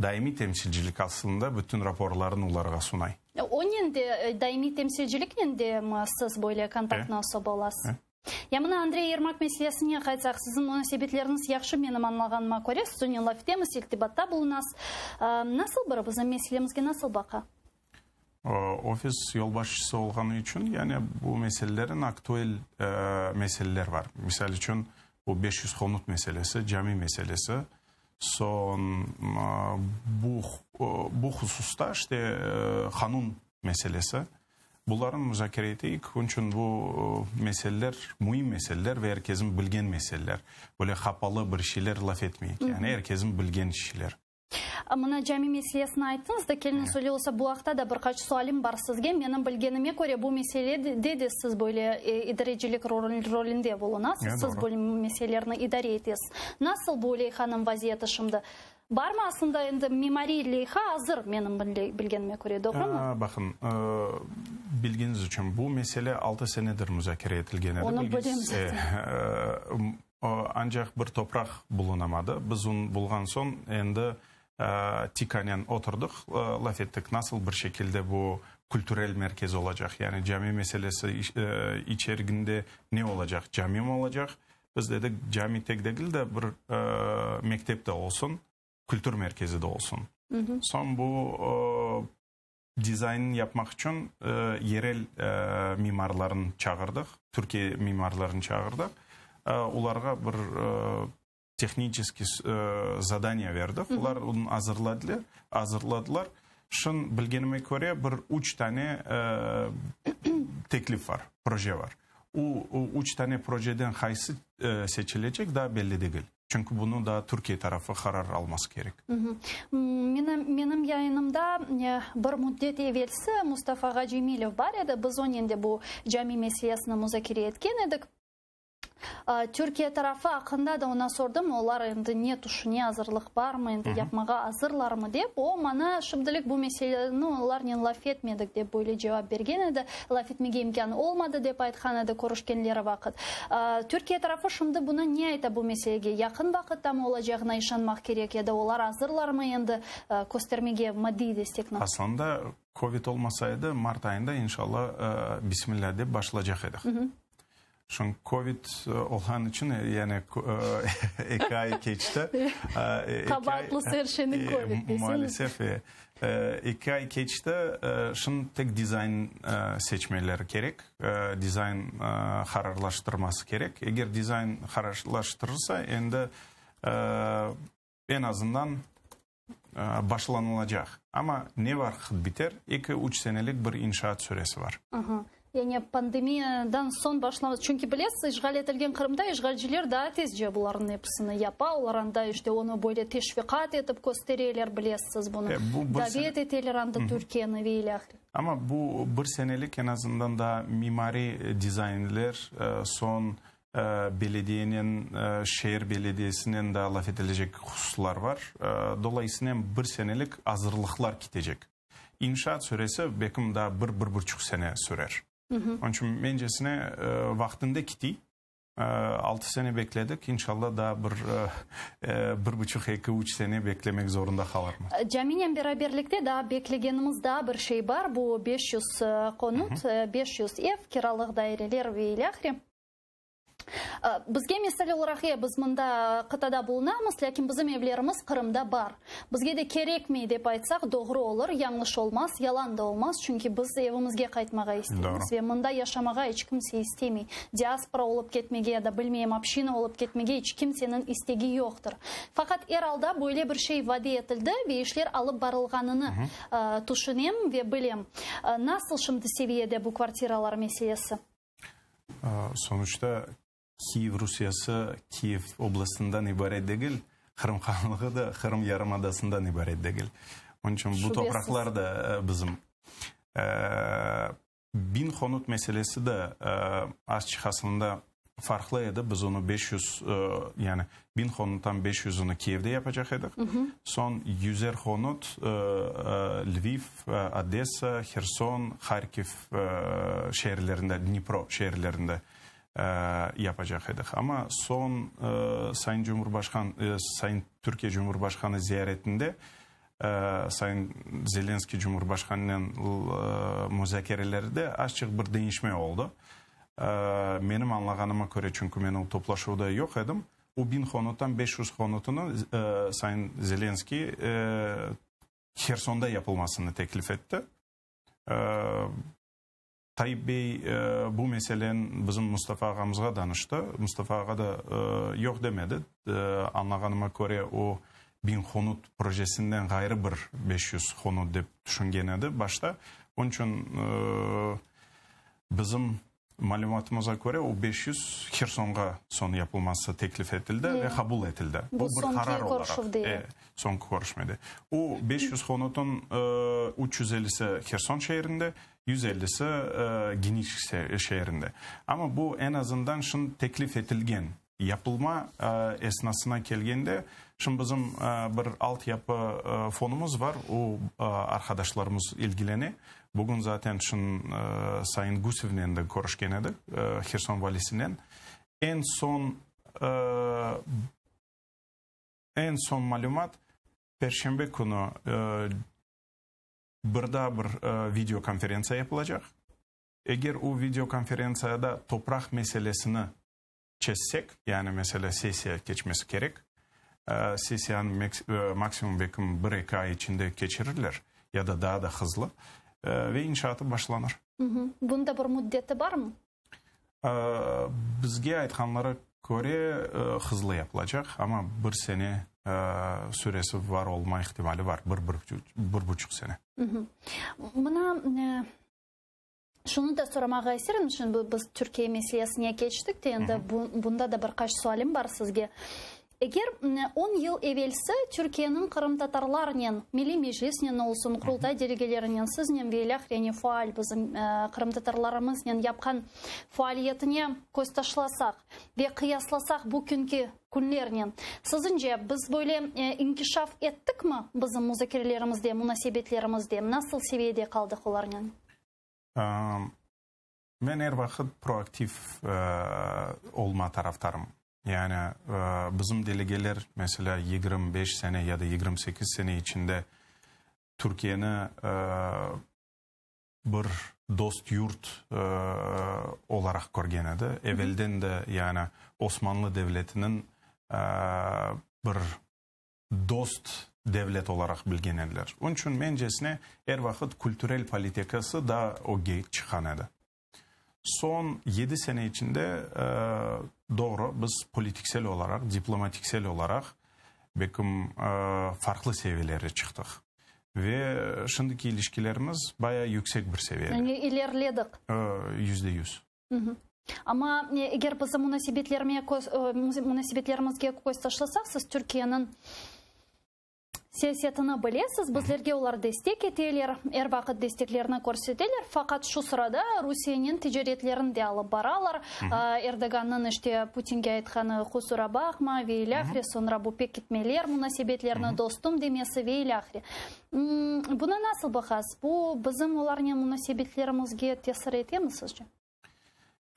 Daimiy temsilcilik aslında bütün raporlarnı olarğa sunay. Onen de, daimiy temsilciliknen de siz böyle kontaktnı osoba olasız? Ya mına Andrey Yermak meselesine qaytsaq, siziñ munasebetleriñiz yahşı menim añlağanıma köre, siz onen laf etemiz, irtibatta bulunasız. Nasıl biri bizim meselemizge nasıl baqa? Ofis yolbaşçısı olğanı içün, yani bu meselelerin aktuel meseleler bar. Misal içün, bu 500 konut meselesi, cami meselesi. Soñ bu bu hususta işte qanun meselesi. Bularnı muzakere eteyik. Onıñ içün bu meseleler müim meseleler ve er kesin bilgen meseleler. Böyle qapalı bir şeyler laf etmeyik. Yani er kesin bilgen şeyler. Mına cami meselesini ayttıñız da, keliñiz öyle olsa bu aqta da bir qaç sualim bar sizge. Menim bilgenime köre, bu meselede de siz böyle idarecilik rolünde bulunasız, siz bu meselelerni idare etesiz. Nasıl bu leyhanıñ vaziyeti şimdi? Barmı aslında endi mimariy leyha azır, menim bilgenime köre, doğrumı? Baqın, bilgeniz içün, bu mesele altı senedir muzakere etilgen edi. Onı bilem zaten. Ancaq bir topraq bulunamadı. Biz onı bulğan soñ, endi TİKAnen oturdıq, laf ettik, nasıl bir şekilde bu kültürel merkez olacaq, yani cami meselesi içeriginde ne olacaq, cami mi olacaq? Biz dedik, cami tek degil de, bir mektep de olsun, kültür merkezi de olsun. Soñ bu dizaynını yapmaq içün yerel mimarlarnı çağırdıq, Türkiye mimarlarını çağırdıq. Olarğa bir tehniçeskiy zadaniye berdik. Olar onı azırladılar. Şın bilgenime köre, bir üç tane teklif bar, proje bar. O üç tane projeden qaysı seçilecek daa belli degil. Çünki bunı daa Türkiye tarafı qarar alması kerek. Menim yayınımda bir müddet evelsi Mustafa ağa Cemilev bar edi. Biz onen de bu cami meselesini muzakere etken edik. Türkiye tarafı aqqında da oña sordım, olar endi ne tüşüne, azırlıq barmı, endi yapmağa azırlarmı dep. O, maña şimdilik bu meseleni olarnen laf etmedik dep böyle cevap bergen edi. Laf etmege imkân olmadı dep aytqan edi körüşkenleri vaqıt. Türkiye tarafı şimdi buna ne ayta bu meselege? Yaqın vaqıttamı olacağına işanmaq kerek ya da olar azırlarmı endi köstermege maddiy destekni? Aslında kovid olmasaydı, mart ayında inşallah bismillah dep başlacaq edik. Şun kovid olğan içün, yani eki ay keçti. Qabaatlısı er şeyniñ kovid deseñiz. Maalesef, eki ay keçti. Şimdi tek dizayn seçmeleri kerek, dizayn qararlaştırması kerek. Eger dizayn qararlaştırırsa, endi eñ azından başlanılacaq. Amma ne vaqıt biter? Eki-üç senelik bir inşaat süresi bar. Yani pandemiyadan soñ başlamaz. Çünki bilesiz, işğal etilgen Qırımda işğalciler daa tezce bularnıñ episini yapa. Olar anda işte onı böyle teşviqat etip köstereler, bilesiz bunı. Davet eteler anda Türkiyeni ve ilâhre. Amma bu bir senelik eñ azından daa mimariy dizaynler, soñ Belediyenen, şeer belediyesinen daa laf etilecek hususlar bar. Dolayısınen bir senelik azırlıqlar ketecek. İnşaat süresi belkim daa bir, bir buçuq sene sürer. Onıñ içün mencesine vaqtında kiti. 6 sene bekledik, inşallah daa bir bir buçuq, eki, üç sene beklemek zorunda qalırmız. Caminen beraberlikte daa beklegenimiz daa bir şey bar, bu 500 qonut, 500 ev, kiralıq daireler ve ilâhre. Bizge misal olaraq, e, biz mında qıtada bulunamız, lâkin bizim evlerimiz Qırımda bar. Bizge de kerekmey dep aytsaq, doğru olur, yañlış olmaz, yalan da olmaz, çünki biz evimizge qaytmağa isteymiz ve mında yaşamağa iç kimse istemey. Diaspora olıp ketmege ya da, bilmeyim, общina olıp ketmege iç kimseniñ istegi yoqtır. Faqat er alda böyle bir şey vade etildi ve işler alıp barılğanını tüşünem ve bilem. Nasıl şimdi seviyede bu kvartiralar meselesi? Sonuçta Kiyev Rusiyesi Kiyev oblastından ibaret degil, Qırım hanlığı da Qırım yarımadasından ibaret degil. Onıñ içün bu topraqlar da bizim. 1000 konut meselesi de azçıq aslında farqlı edi. Biz onı 500, yani 1000 konuttan 500-üni Kiyevde yapacaq edik. Soñ yüzer konut Lviv, Odessa, Herson, Harkiv şeerlerinde, Dnipro şeerlerinde yapacaq edik. Amma soñ Sayın Cumhurbaşqan, Sayın Türkiye Cumhurbaşqanı ziyaretinde Sayın Zelenskiy Cumhurbaşqanınen muzakerelerde azçıq bir deñişme oldı. Menim añlağanıma köre, çünki men o toplaşuvda yoq edim, o 1000 konuttan 500 konutını Sayın Zelenskiy Hersonda yapılmasını teklif etti. Tayyip bey bu meseleni bizim Mustafa ağamızğa danıştı. Mustafa ağa da yoq demedi. Añlağanıma köre, o 1000 konut projesinden ğayrı bir 500 konut dep tüşüngen edi başta. Onıñ içün bizim malümatımıza köre, o 500 Hersonğa soñ yapılması teklif etildi ve qabul etildi. Bu bir qarar olaraq. Soñki körüşmede. O 500 konutın 350-si Herson şeerinde, 150-si Geniçesk şeerinde. Amma bu eñ azından şimdi teklif etilgen yapılma esnasına kelgende, şimdi bizim bir altyapı fonumız var, o arqadaşlarımız ilgilene. Bugün zaten şimdi Sayın Gusevnen de körüşken edik, Herson valisinen. Eñ soñ eñ soñ malümat, perşembe künü bir daa bir video konferentsiya yapılacaq. Eger o video konferentsiyada topraq meselesini çezsek, yani meselâ sessiya keçmesi kerek, sessiyanı maksimum belkim bir-eki ay içinde keçirirler ya da daa da hızlı ve inşaatı başlanır. Bunda bir müddeti barmı? Bizge aytqanlara köre, hızlı yapılacaq, amma bir sene süresi var olma ihtimali var, bir, bir buçuq sene. Mına, şunı da soramağa isterim, şimdi biz Türkiye meselesine keçtik de, endi bunda da bir qaç sualim bar sizge. Eger on yıl evelsi Türkiyeniñ qırımtatarlarnen, Milliy Meclisnen olsun, Qurultay delegelerinen, siznen ve ilâhre, yani faal bizim qırımtatarlarımıznen yapqan faaliyetine köz taşlasaq ve qıyaslasaq bu künki künlernen, siziñce, biz böyle inkişaf ettikmi bizim muzakerelerimizde, munasebetlerimizde, nasıl seviyede qaldıq olarnen? Men er vaqıt proaktiv olma taraftarım. Yani bizim delegeler, meselâ, 25 sene ya da 28 sene içinde Türkiyeni bir dost yurt olaraq körgen edi. Evelden de, yani Osmanlı devletiniñ bir dost devlet olaraq bilgen ediler. Onıñ içün, mencesine, er vaqıt kültürel politikası daa ögge çıqqan edi. Soñ yedi sene içinde, doğru, biz politiksel olaraq, diplomatiksel olaraq, belkim, farqlı seviyelere çıqtıq. Ve şimdiki ilişkilerimiz bayağı yüksek bir seviyede. Yani ilerledik. %100. Amma eger bizim munasebetlerimizge köz taşlasaq, siz Türkiyeniñ. Siyasetini bilesiz, bizlerge olar destek eteler, er vaqıt desteklerini körseteler, faqat şu sırada Rusiyenen ticaretlerini de alıp baralar. Erdogannıñ işte Putinge aytqanı qusura baqma ve ilâhre, soñra bu pekitmeler munasebetlerni, dostum demesi ve ilâhre. Buna nasıl baqasız? Bu bizim olarnen munasebetlerimizge tesir etemi sizce?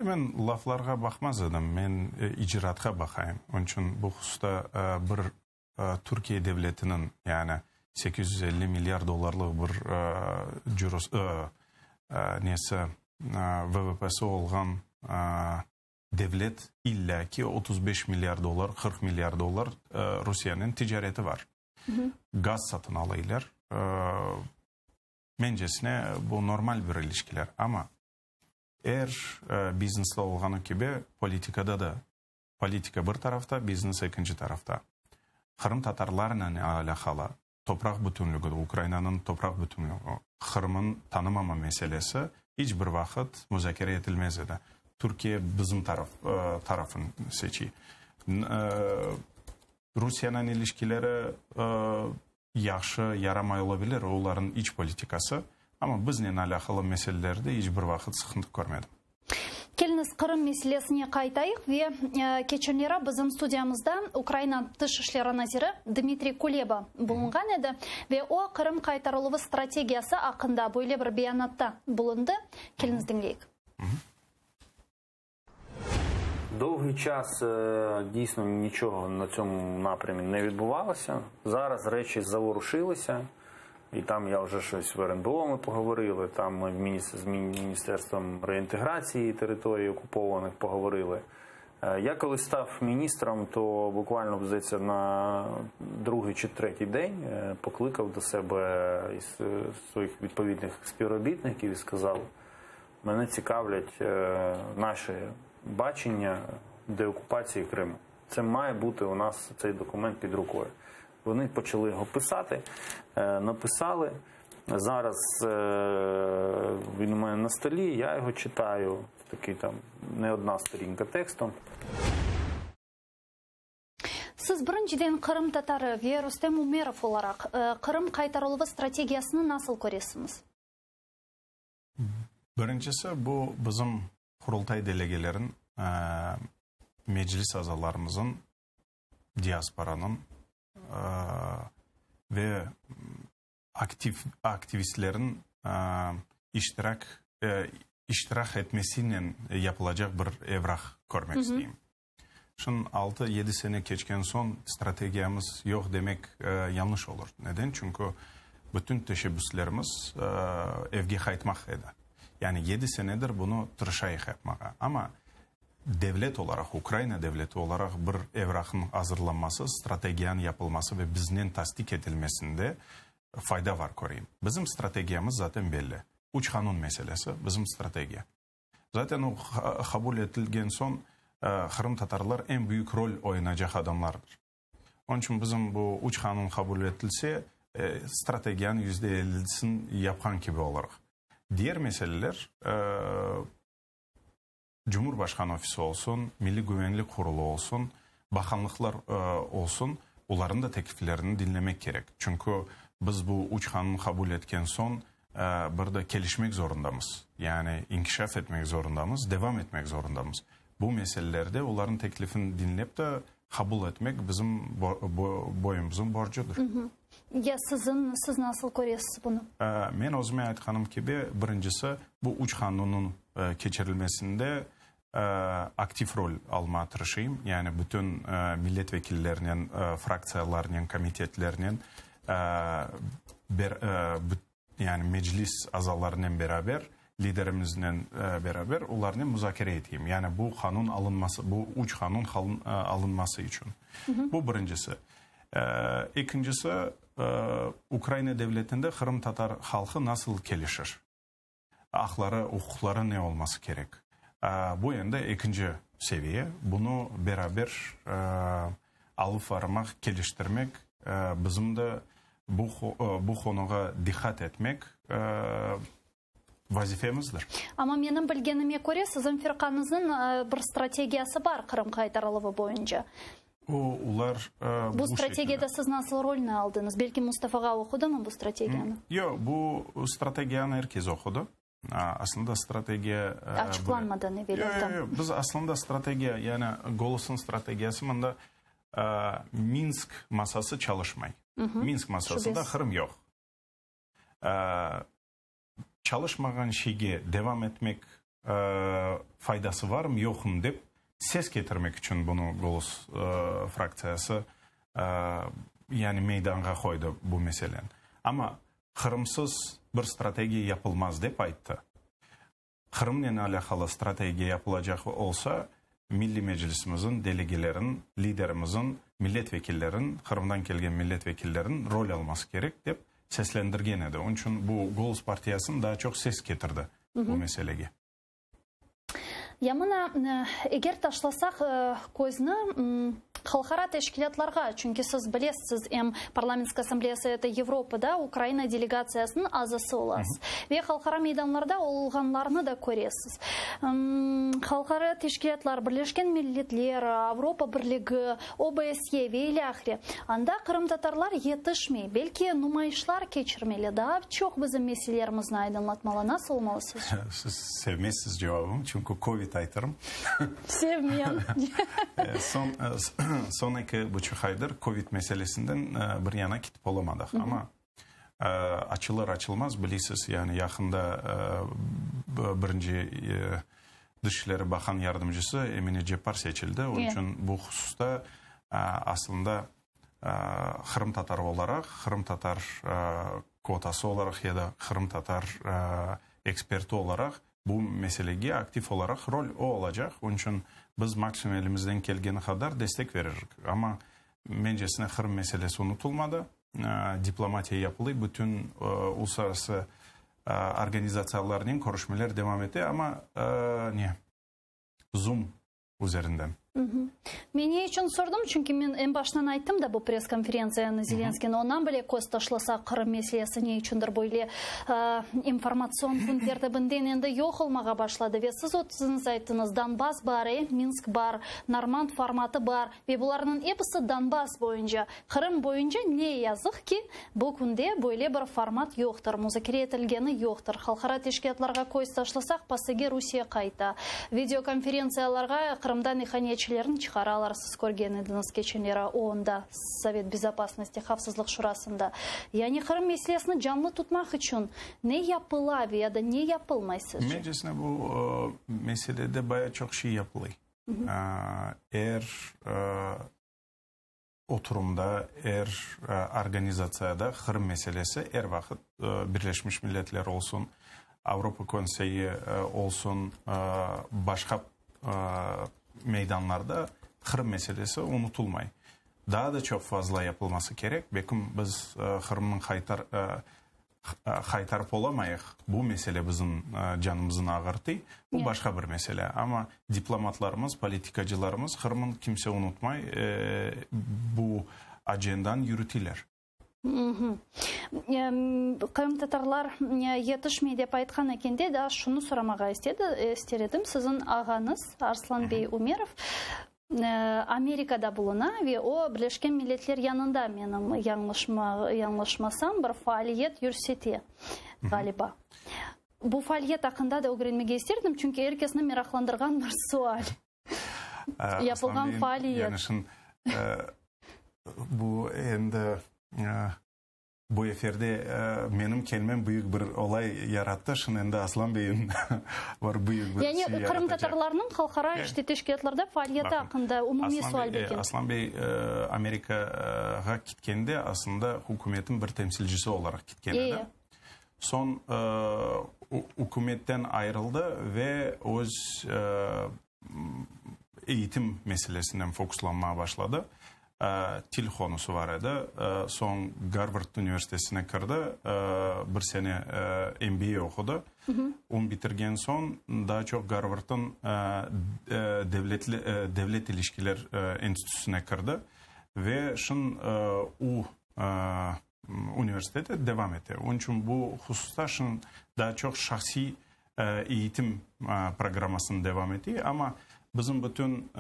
Men laflarğa baqmaz edim, men icratqa baqayım. Onıñ içün bu hususta bir Türkiye devletiniñ, yani 850 milyar dollarlıq bir nesi, VVPsi olğan devlet illâ ki 35 milyar dollar, 40 milyar dollar Rusiyenen ticareti var. Gaz satın alaylar. Mencesine, bu normal bir ilişkiler. Amma er biznesde olğanı kibi, politikada da Politika bir tarafta, biznes ekinci tarafta. Qırımtatarlarnen alâqalı topraq bütünligi, Ukrainanıñ topraq bütünligi, Qırımın tanımama meselesi iç bir vaqıt muzakere etilmez edi. Türkiye bizim taraf, tarafını seçi. Rusiyenen ilişkileri yahşı, yaramay ola bilir, olarnıñ iç politikası, amma biznen alâqalı meselelerde iç bir vaqıt sıqıntı körmedim. Keliñiz, Qırım meselesine qaytayıq ve keçenleri bizim studiyamızda Ukraina Tış işleri naziri Dmitriy Kuleba bulunğan edi ve o, Qırım qaytarıluvı strategiyası aqqında böyle bir beyanatta bulundı. Keliñiz, diñleyik. Довгий час дійсно нічого на цьому напрямі не відбувалося. Зараз речі заворушилися, і там я вже щось в РНБО ми поговорили, там ми з Міністерством реінтеграції територій окупованих поговорили. Я коли став міністром, то буквально, здається, на другий чи третій день покликав до себе із своїх відповідних співробітників і сказав: мене цікавлять наші бачення деокупації Криму. Це має бути у нас цей документ під рукою. Вони почали його писати, написали. Зараз він у мене на столі, я його читаю. Такий там не одна сторінка текстом. Siz birinciden qırımtatarı ve Rustem Umerov olaraq Qırım qaytarıluvı strategiyasını nasıl köresiñiz? Birincisi, bu bizim Qurultay delegelerin, Meclis azalarımızın, diasporanıñ ve aktiv aktivistlerin iştirak iştirak etmesinen yapılacaq bir evraq körmek isteyim. Şunıñ altı, yedi sene keçken soñ strategiyamız yoq demek yañlış olur. Neden? Çünki bütün teşebbüslerimiz evge qaytmaq edi. Yani yedi senedir bunı tırışayıq yapmağa. Amma devlet olaraq, Ukraina devleti olaraq bir evraqnıñ azırlanması, strategiyanıñ yapılması ve biznen tasdiq etilmesinde fayda var köreyim. Bizim strategiyamız zaten belli. Üç qanun meselesi, bizim strategiya. Zaten o qabul etilgen soñ qırımtatarlar eñ büyük rol oynaycaq adamlardır. Onıñ içün bizim bu üç qanun qabul etilse, strategiyanıñ yüzde ellisini yapqan kibi olurıq. Diger meseleler, Cumhurbaşqanı ofisi olsun, Milliy güvenlik qurulı olsun, baqanlıqlar olsun, olarnıñ da tekliflerini diñlemek kerek. Çünki biz bu üç qanun qabul etken soñ bir de kelişmek zorundamız, yani inkişaf etmek zorundamız, devam etmek zorundamız. Bu meselelerde olarnıñ teklifini diñlep de qabul etmek bizim boyumıznıñ borcudır. Ya siziñ, siz nasıl köresiz bunı? Men özüme aytqanım kibi, birincisi, bu üç qanunnıñ keçirilmesinde aktiv rol almağa tırışayım. Yani bütün millet vekillerinen, fraktsiyalarnen, komitetlernen, yani Meclis azalarınen beraber, liderimiznen beraber olarnen muzakere eteyim. Yani bu qanun alınması, bu üç qanun alınması içün. Bu birincisi. Ekincisi, Ukraina devletinde qırımtatar halqı nasıl kelişir? Aqları, uquqları ne olması kerek? Bu endi ekinci seviye. Bunı beraber alıp varmaq, keliştirmek, bizim de bu bu qonuğa diqqat etmek vazifemizdir. Amma menim bilgenime köre, siziñ firqañıznıñ bir strategiyası bar Qırım qaytarıluvı boyunca. O, olar bu Bu strategiyada siz nasıl rolni aldıñız? Belki Mustafağa oqudımı bu strategiyanı? Yoq, bu strategiyanı er kes oqudı. Aslında strategiya... Açıqlanmadan evel. Yoq, yoq, yoq. Biz aslında strategiya, yani Golosnıñ strategiyası mında Minsk masası çalışmay. Minsk masasında Qırım yoq. Çalışmağan şeyge devam etmek faydası varmı, yoqmı dep ses ketirmek içün bunı Golos fraktsiyası yani meydanğa qoydı bu meseleni. Amma Qırımsız bir strategiya yapılmaz dep ayttı. Qırımnen alâqalı strategiya yapılacaq olsa, Milliy Meclisimizin delegelerin, liderimizin, millet vekillerin, Qırımdan kelgen millet vekillerin rol alması kerek, dep seslendirgen edi. Onıñ içün bu Golos partiyasın daa çoq ses ketirdi bu meselege. Ya mına, eger taşlasaq közni halqara teşkilâtlarğa, çünki siz bilesiz, em Parlamentskaya Assambleya Soveta Yevropada Ukraina delegatsiyasınıñ azası olasız ve halqara meydanlarda olğanlarnı da köresiz. Halqara teşkilâtlar, Birleşken Milletler, Avropa Birligi, OBSE ve ilâhre, anda qırımtatarlar yetişmey, belki numayışlar keçirmeli, daa çoq bizim meselelerimizni aydınlatmalı. Nasıl olmalı sizce? Siz sevmezsiz cevabım, çünki kovid aytırım. Sevmeyim. Soñ, soñ eki buçuq aydır kovid meselesinden bir yana ketip olamadıq. Amma açılır açılmaz, bilesiz, yani yaqında birinci Dış işleri baqan yardımcısı Emine Ceppar seçildi. Onıñ içün bu hususta aslında qırımtatar olaraq, qırımtatar kvotası olaraq ya da qırımtatar eksperti olaraq bu meselege aktiv olaraq rol o olacaq. Onıñ içün biz maksimum elimizden kelgeni qadar destek veririk. Amma mencesine Qırım meselesi unutılmadı. Diplomatiya yapılıyor, bütün uluslararası organizatsiyalarnen körüşmeler devam ete, amma ne, Zoom üzerinden. Men ne içün sordım, çünki men eñ başından ayttım da bu press-konferentsiyanı Zelenskıynıñ, ondan bile köz taşlasaq Qırım meselesi ne içündir böyle informatsion kün tertibinden endi yoq olmağa başladı ve siz özüñiz ayttıñız, Donbass bar, Minsk bar, Normand formatı bar ve bularnıñ episi Donbass boyunca. Qırım boyunca, ne yazıq ki, bu künde böyle bir format yoqtır, muzakere etilgeni yoqtır. Halqara teşkilâtlarğa köz taşlasaq, PASEge Rusiye qayta. Videokonferentsiyalarğa Qırımdan ihanetçilerni çıqaralar, siz körgen ediñiz keçenleri OONda, Sovet Bezopasnosti, Havfsızlıq Şurasında. Yani Qırım meselesini canlı tutmaq içün ne yapıla ve ya da ne yapılmay sizce? Mencesine bu meselede baya çoq şey yapılay. Er Oturımda, er organizatsiyada Qırım meselesi er vaqıt, Birleşmiş Milletler olsun, Avropa Konseyi olsun, başqa meydanlarda Qırım meselesi unutılmay. Daa da çoq fazla yapılması kerek, belkim biz Qırımnıñ qaytar Qaytarıp olamayıq, bu mesele bizim canımıznı ağırtıy, bu başqa bir mesele. Amma diplomatlarımız, politikacılarımız Qırımın kimse unutmay, bu acendanı yürütiler. Qırımtatarlar yetişmey dep aytqan ekende, daa şunı soramağa ister edim, siziñ ağañız Arslan bey Umerov Amerikada buluna ve o, Birleşken Milletler yanında, menim yañlışmasam, bir faaliyet yürsete, ğaliba. Bu faaliyet aqqında da ögrenmege isterdim, çünki er kesni meraqlandırğan bir sual. Yapılğan faaliyet. Yani şimdi bu endi Bu efirde menim kelmem büyük bir olay yarattı, şimdi endi Aslan beyim var büyük bir Yani şey yaratacaq. qırımtatarlarnıñ halqara işte teşkilâtlarda faaliyeti aqqında umumiy sual bergen. Aslan bey Amerikağa ketkende aslında hükümetin bir temsilcisi olaraq ketken edi. Soñ ükümetten ayrıldı ve öz eğitim meselesinen fokuslanmağa başladı. Til konusu var edi. Soñ Garvard üniversitesine kirdi, bir sene MBA oqudı. Onı bitirgen soñ daa çoq Garvard'ın devlet ilişkiler enstitüsine kirdi ve şın u üniversitede devam ete. Onıñ içün bu hususta şın daa çoq şahsiy eğitim programmasını devam ete, amma. Bizim bütün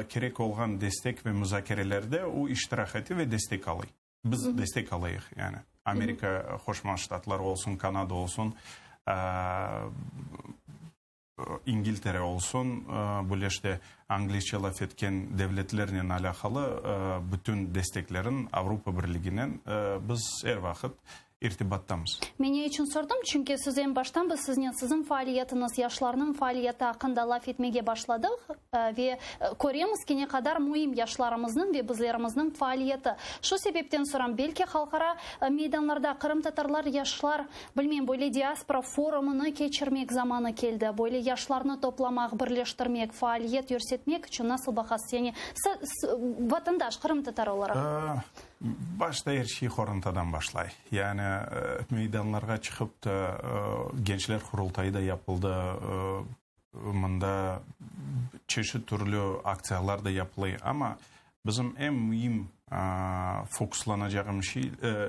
kerek olğan destek ve muzakerelerde o iştirak ete ve destek alıy. Biz destek alayıq, yani Amerika Qoşma Ştatları olsun, Kanada olsun, İngiltere olsun, böyle işte anglizce laf etken devletlernen alâqalı bütün desteklerin Avropa Birliginen biz er vaqıt irtibattamız. Men ne içün sordım? Çünki siz eñ baştan biz siznen siziñ faaliyetiñiz, yaşlarnıñ faaliyeti aqqında laf etmege başladıq ve köremiz ki, ne qadar müim yaşlarımıznıñ ve bizlerimizniñ faaliyeti. Şu sebepten soram, belki halqara meydanlarda qırımtatarlar, yaşlar, bilmeyim, böyle diaspora forumını keçirmek zamanı keldi, böyle yaşlarnı toplamaq, birleştirmek, faaliyet yürsetmek içün nasıl baqasız? Yani, vatandaş, qırımtatar olaraq. Başta er şey qorantadan başlay. Yani meydanlarğa çıqıp da, Gençler Qurultayı da yapıldı, mında çeşit türlü aktsiyalar da yapılay. Amma bizim eñ müim fokuslanacağımız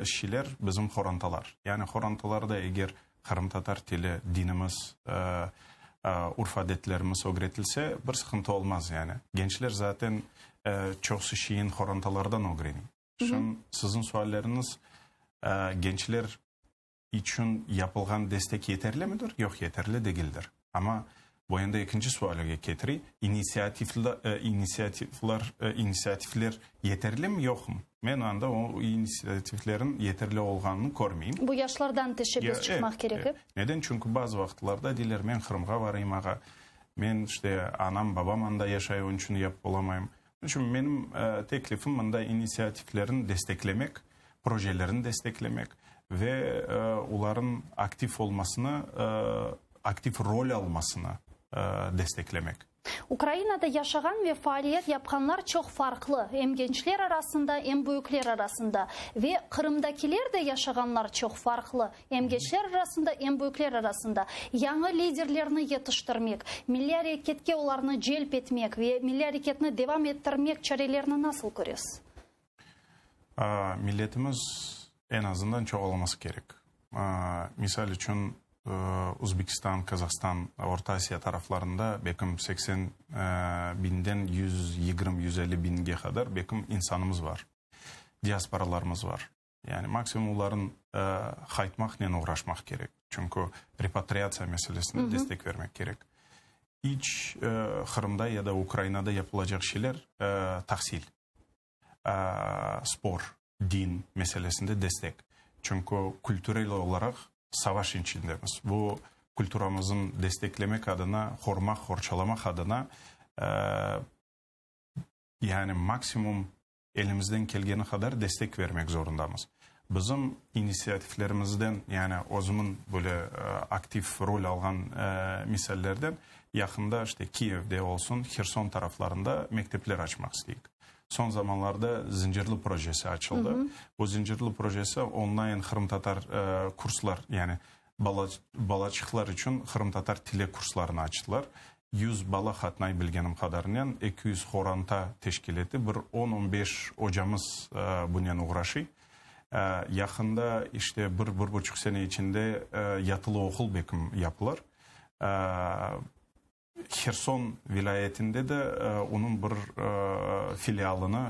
şeyler bizim qorantalar. Yani qorantalarda eger qırımtatar tili, dinimiz, urf-adetlerimiz ögretilse, bir sıqıntı olmaz yani. Gençler zaten çoqusı şeyin qorantalardan ögrene. Şunıñ siziñ sualleriñiz, gençler içün yapılğan destek yeterli midir? Yoq, yeterli degildir. Amma bu endi ekinci sualge ketire, inisiativlar, inisiativler yeterlimi, yoqmı? Men anda o inisiativlerin yeterli olğanını körmeyim. Bu yaşlardan teşebbüs çıqmaq kerek, e? Neden? Çünki bazı vaqıtlarda deyler, men Qırımğa barayım, ağa, men işte anam, babam anda yaşay, onıñ içün yapıp olamayım. Onıñ içün menim teklifim mında inisiativlerini desteklemek, projelerini desteklemek ve olarnıñ aktiv olmasını, aktiv rol almasını desteklemek. Ukrainada yaşağan ve faaliyet yapqanlar çoq farqlı, em gençler arasında, em büyükler arasında. Ve Qırımdakiler de yaşağanlar çoq farqlı, em gençler arasında, em büyükler arasında. Yañı liderlerni yetiştirmek, milliy areketke olarnı celp etmek ve milliy areketni devam ettirmek çarelerini nasıl köresiz? Milletimiz eñ azından çoğalması kerek. Misal içün, Özbekistan, Kazahstan, Orta Asiya taraflarında belkim 80 biñden 120, 150 biñge qadar belkim insanımız bar, diasporalarımız bar. Yani maksimum olarnıñ qaytmaqnen oğraşmaq kerek. Çünki repatriatsiya meselesine destek vermek kerek. İç Qırımda ya da Ukrainada yapılacaq şeyler tahsil. spor, din meselesinde destek. Çünki kültürel olaraq savaş içindemiz. Bu kültüramızın desteklemek adına, qorumaq, qorçalamaq adına, yani maksimum elimizden kelgeni qadar destek vermek zorundamız. Bizim inisiatiflerimizden, yani özümiñ böyle aktiv rol alğan misallerden, yaqında işte Kiyevde olsun, Herson taraflarında mektepler açmaq isteyik. Soñ zamanlarda Zincirli projesi açıldı. Bu Zincirli projesi onlayn qırımtatar kurslar, yani balaçıqlar içün qırımtatar tili kurslarını açtılar. 100 bala qatnay bilgenim qadarınen, 200 qoranta teşkil etti. Bir on, on beş ocamız bunen oğraşıy. Yaqında, işte, bir, bir buçuq sene içinde yatılı oqul bekim yapılır. Herson vilâyetinde de onıñ bir filialını,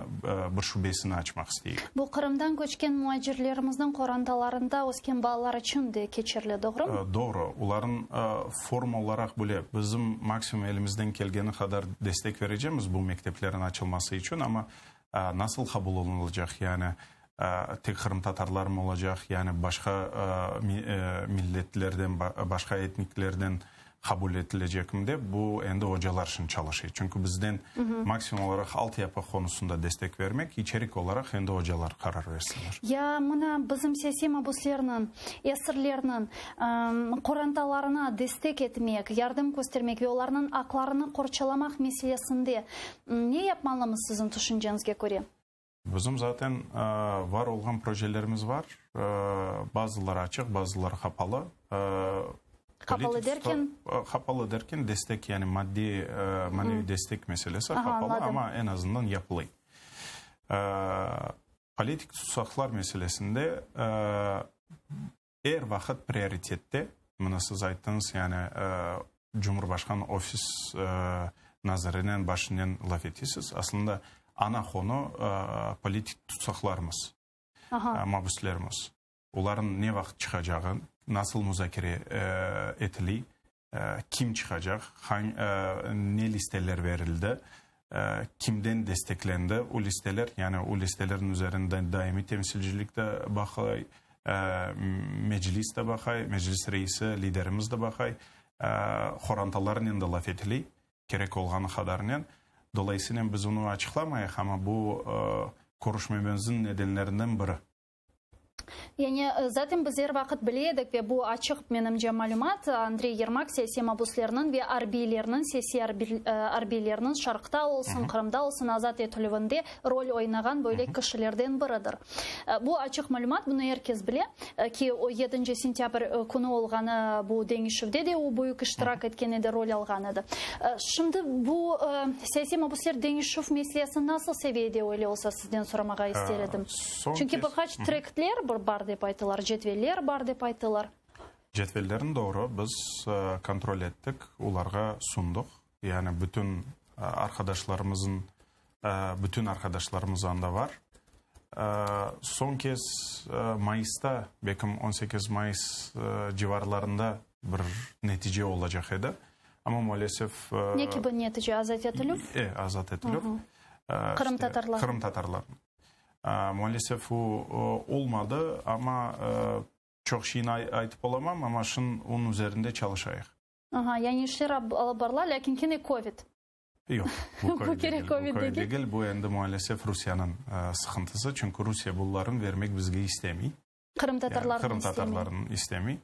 bir şubesini açmaq isteyik. Bu Qırımdan köçken muacirlerimizniñ qorantalarında ösken balalar içün de keçerli, doğrumı? Doğru. Olarnıñ forma olaraq bile bizim maksimum elimizden kelgeni qadar destek verecemiz bu mekteplerniñ açılması içün, amma nasıl qabul olunılacaq, yani tek qırımtatarlarmı olacaq, yani başqa milletlerden, başqa etniklerden qabul etilecekmi dep, bu endi ocalar şimdi çalışa. Çünki bizden maksimum olaraq altyapı qonusında destek vermek, içerik olaraq endi ocalar qarar versinler. Ya mına bizim siyasiy mabuslerniñ, esirlerniñ qorantalarına destek etmek, yardım köstermek ve olarnıñ aqlarını qorçalamaq meselesinde ne yapmalımız siziñ tüşünceñizge köre? Bizim zaten var olğan projelerimiz var. Bazıları açıq, bazıları qapalı. Qapalı derken? Qapalı derken destek, yani maddiy, maneviy destek meselesi qapalı, amma eñ azından yapılay. Politik tutsaqlar meselesinde er vaqıt prioritette, mına siz ayttıñız, yani Cumhurbaşqan ofis. nazirinen, başınen laf etesiz. Aslında ana qonu politik tutsaqlarımız, mabüslerimiz. Olarnıñ ne vaqıt çıqacağı, nasıl muzakere etile, kim çıqacaq, ne listeler berildi, kimden desteklendi o listeler, yani o listelerniñ üzerinde daimiy temsilcilik de baqay, Meclis de baqay, Meclis reisi, liderimiz de baqay, qorantalarnen de laf etile, kerek olğanı qadarınen. Dolayısınen biz onı açıqlamayıq, amma bu körüşmemizniñ nedenlerinden biri. Yani, zaten biz er vaqıt bile edik ve bu açıq, menimce, malümat, Andrey Yermak siyasiy mabuslerniñ ve arbiylerniñ, siyasiy arbiylerniñ Şarqta olsun, Qırımda olsun azat etilüvinde rol oynağan böyle kişilerden biridir. Bu açıq malümat, bunı er kes bile, ki o yedinci sentâbr künü olğanı bu deñişüvde de o büyük iştirak etken edi, rol alğan edi. Şimdi bu siyasiy mabusler deñişüv meselesi nasıl seviyede öyle olsa sizden soramağa ister edim. Çünki bir qaç trektler bar dep aytılar, cedveller bar dep aytılar. Cedvellerni doğru biz kontrol ettik, olarğa sundıq. Yani bütün arqadaşlarımızın, bütün arqadaşlarımız anda var. Soñ kez mayısta, belkim 18 mayıs civarlarında bir netice olacaq edi. Amma maalesef... Ne kibi netice? Azat etilüv? E, azat etilüv. Qırımtatarlar. Qırımtatarlar. Maalesef o olmadı, amma çoq şeyni aytıp olamam, amma şın onıñ üzerinde çalışayıq. Aha, yani işler alıp barıla, lâkin kene kovid. Yoq, bu kovid degil, bu kovid degil, bu endi maalesef Rusiyeniñ sıqıntısı, çünki Rusiye bunların vermek bizge istemey. Qırımtatarlarnıñ Qırımtatarlarnıñ istemey.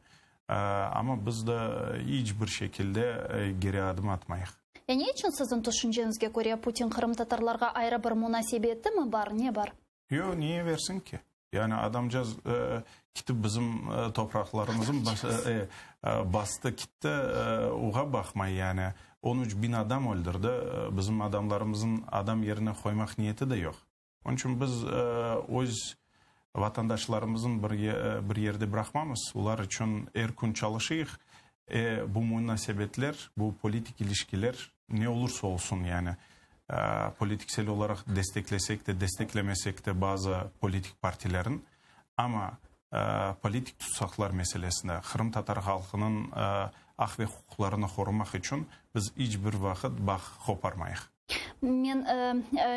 Amma biz de iç bir şekilde geri adım atmayıq. Ya ne içün siziñ tüşünceñizge köre Putin qırımtatarlarğa ayrı bir munasebeti mi bar, ne bar? Yoq, niye versin ki? Yani adamcaz kitip bizim topraqlarımızın bastı kitti, oğa baqmay yani. On üç bin adam öldürdi, bizim adamlarımızın adam yerine qoymaq niyeti de yoq. Onıñ içün biz öz vatandaşlarımızın bir yerde bıraqmamız, olar içün er kün çalışıyıq. Bu munasebetler, bu politik ilişkiler ne olursa olsun, yani politiksel olaraq desteklesek de, desteklemesek de bazı politik partilerin, amma politik tutsaqlar meselesinde qırımtatar halqınıñ aq ve huquqlarını qorumaq içün biz iç bir vaqıt bağ qoparmayıq. Men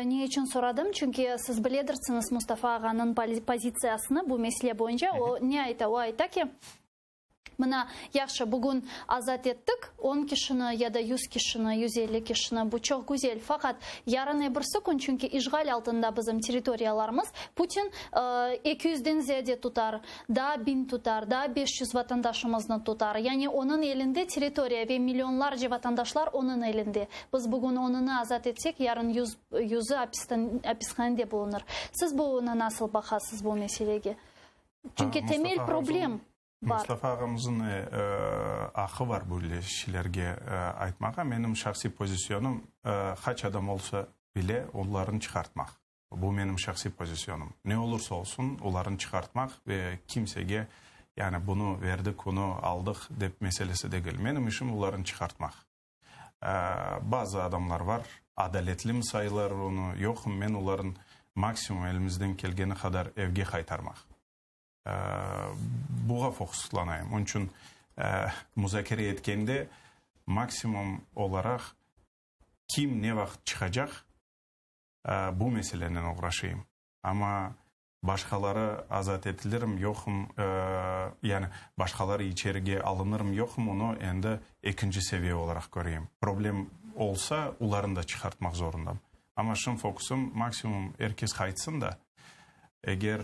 ne içün soradım, çünki siz biledirsiñiz Mustafa ağanıñ pozitsiyasını bu mesele boyunca. O ne ayta? O ayta ki, Mına, yahşı, bugün azat ettik on kişini ya da yüz kişini, 150 kişini, bu çoq güzel. Faqat yarın ebirsi kün, çünki işğal altında bizim territoriyalarımız, Putin eki yüzden ziyade tutar, daa biñ tutar, daa 500 vatandaşımıznı tutar. Yani onıñ elinde territoriya ve millionlarca vatandaşlar onıñ elinde. Biz bugün onını azat etsek, yarın yüz, yüzü apishanede bulunır. Siz bunı nasıl baqasız bu meselege? Çünki temel problem bar. Mustafa ağamızın aqı var böyle şeylerge aytmağa. Menim şahsiy pozisyonım, qaç adam olsa bile, onlarnı çıqartmaq. Bu menim şahsiy pozisyonım. Ne olursa olsun, olarnı çıqartmaq ve kimsege, yani bunı verdik, onı aldıq dep meselesi degil. Menim işim olarnı çıqartmaq. Bazı adamlar var, adaletlimi sayılar onı, yoqmı, men olarnı maksimum elimizden kelgeni qadar evge qaytarmaq. Buğa fokuslanayım. Onıñ içün muzakere etkende maksimum olaraq kim ne vaqıt çıqacaq, bu meselenen oğraşayım. Amma başqaları azat etilirmi, yoqmı, yani başqaları içerige alınırmı, yoqmı, onı endi ekinci seviye olaraq köreyim. Problem olsa, olarnı da çıqartmaq zorundam. Amma şimdi fokusım maksimum er kes qaytsın da, eger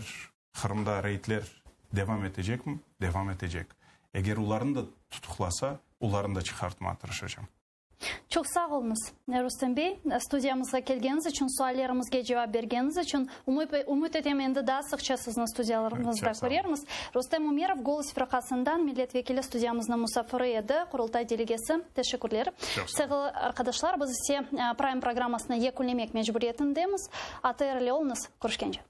Qırımda reydler devam etecekmi, devam etecek. Eger olarnı da tutuqlasa, olarnı da çıqartmağa tırışacam. Çoq sağ oluñız, Rustem bey, studiyamızğa kelgeniñiz içün, suallerimizge cevap bergeniñiz içün. Ümüt etem, endi daa sıqça sizni studiyalarımızda körermiz. Rustem Umerov, Golos firqasından millet vekili studiyamıznıñ musafiri edi, Qurultay delegesi. Teşekkürler. Sevgili arqadaşlar, biz ise Prime programmasını yekünlemek mecburiyetindemiz. ATR ile oluñız. Körüşkence.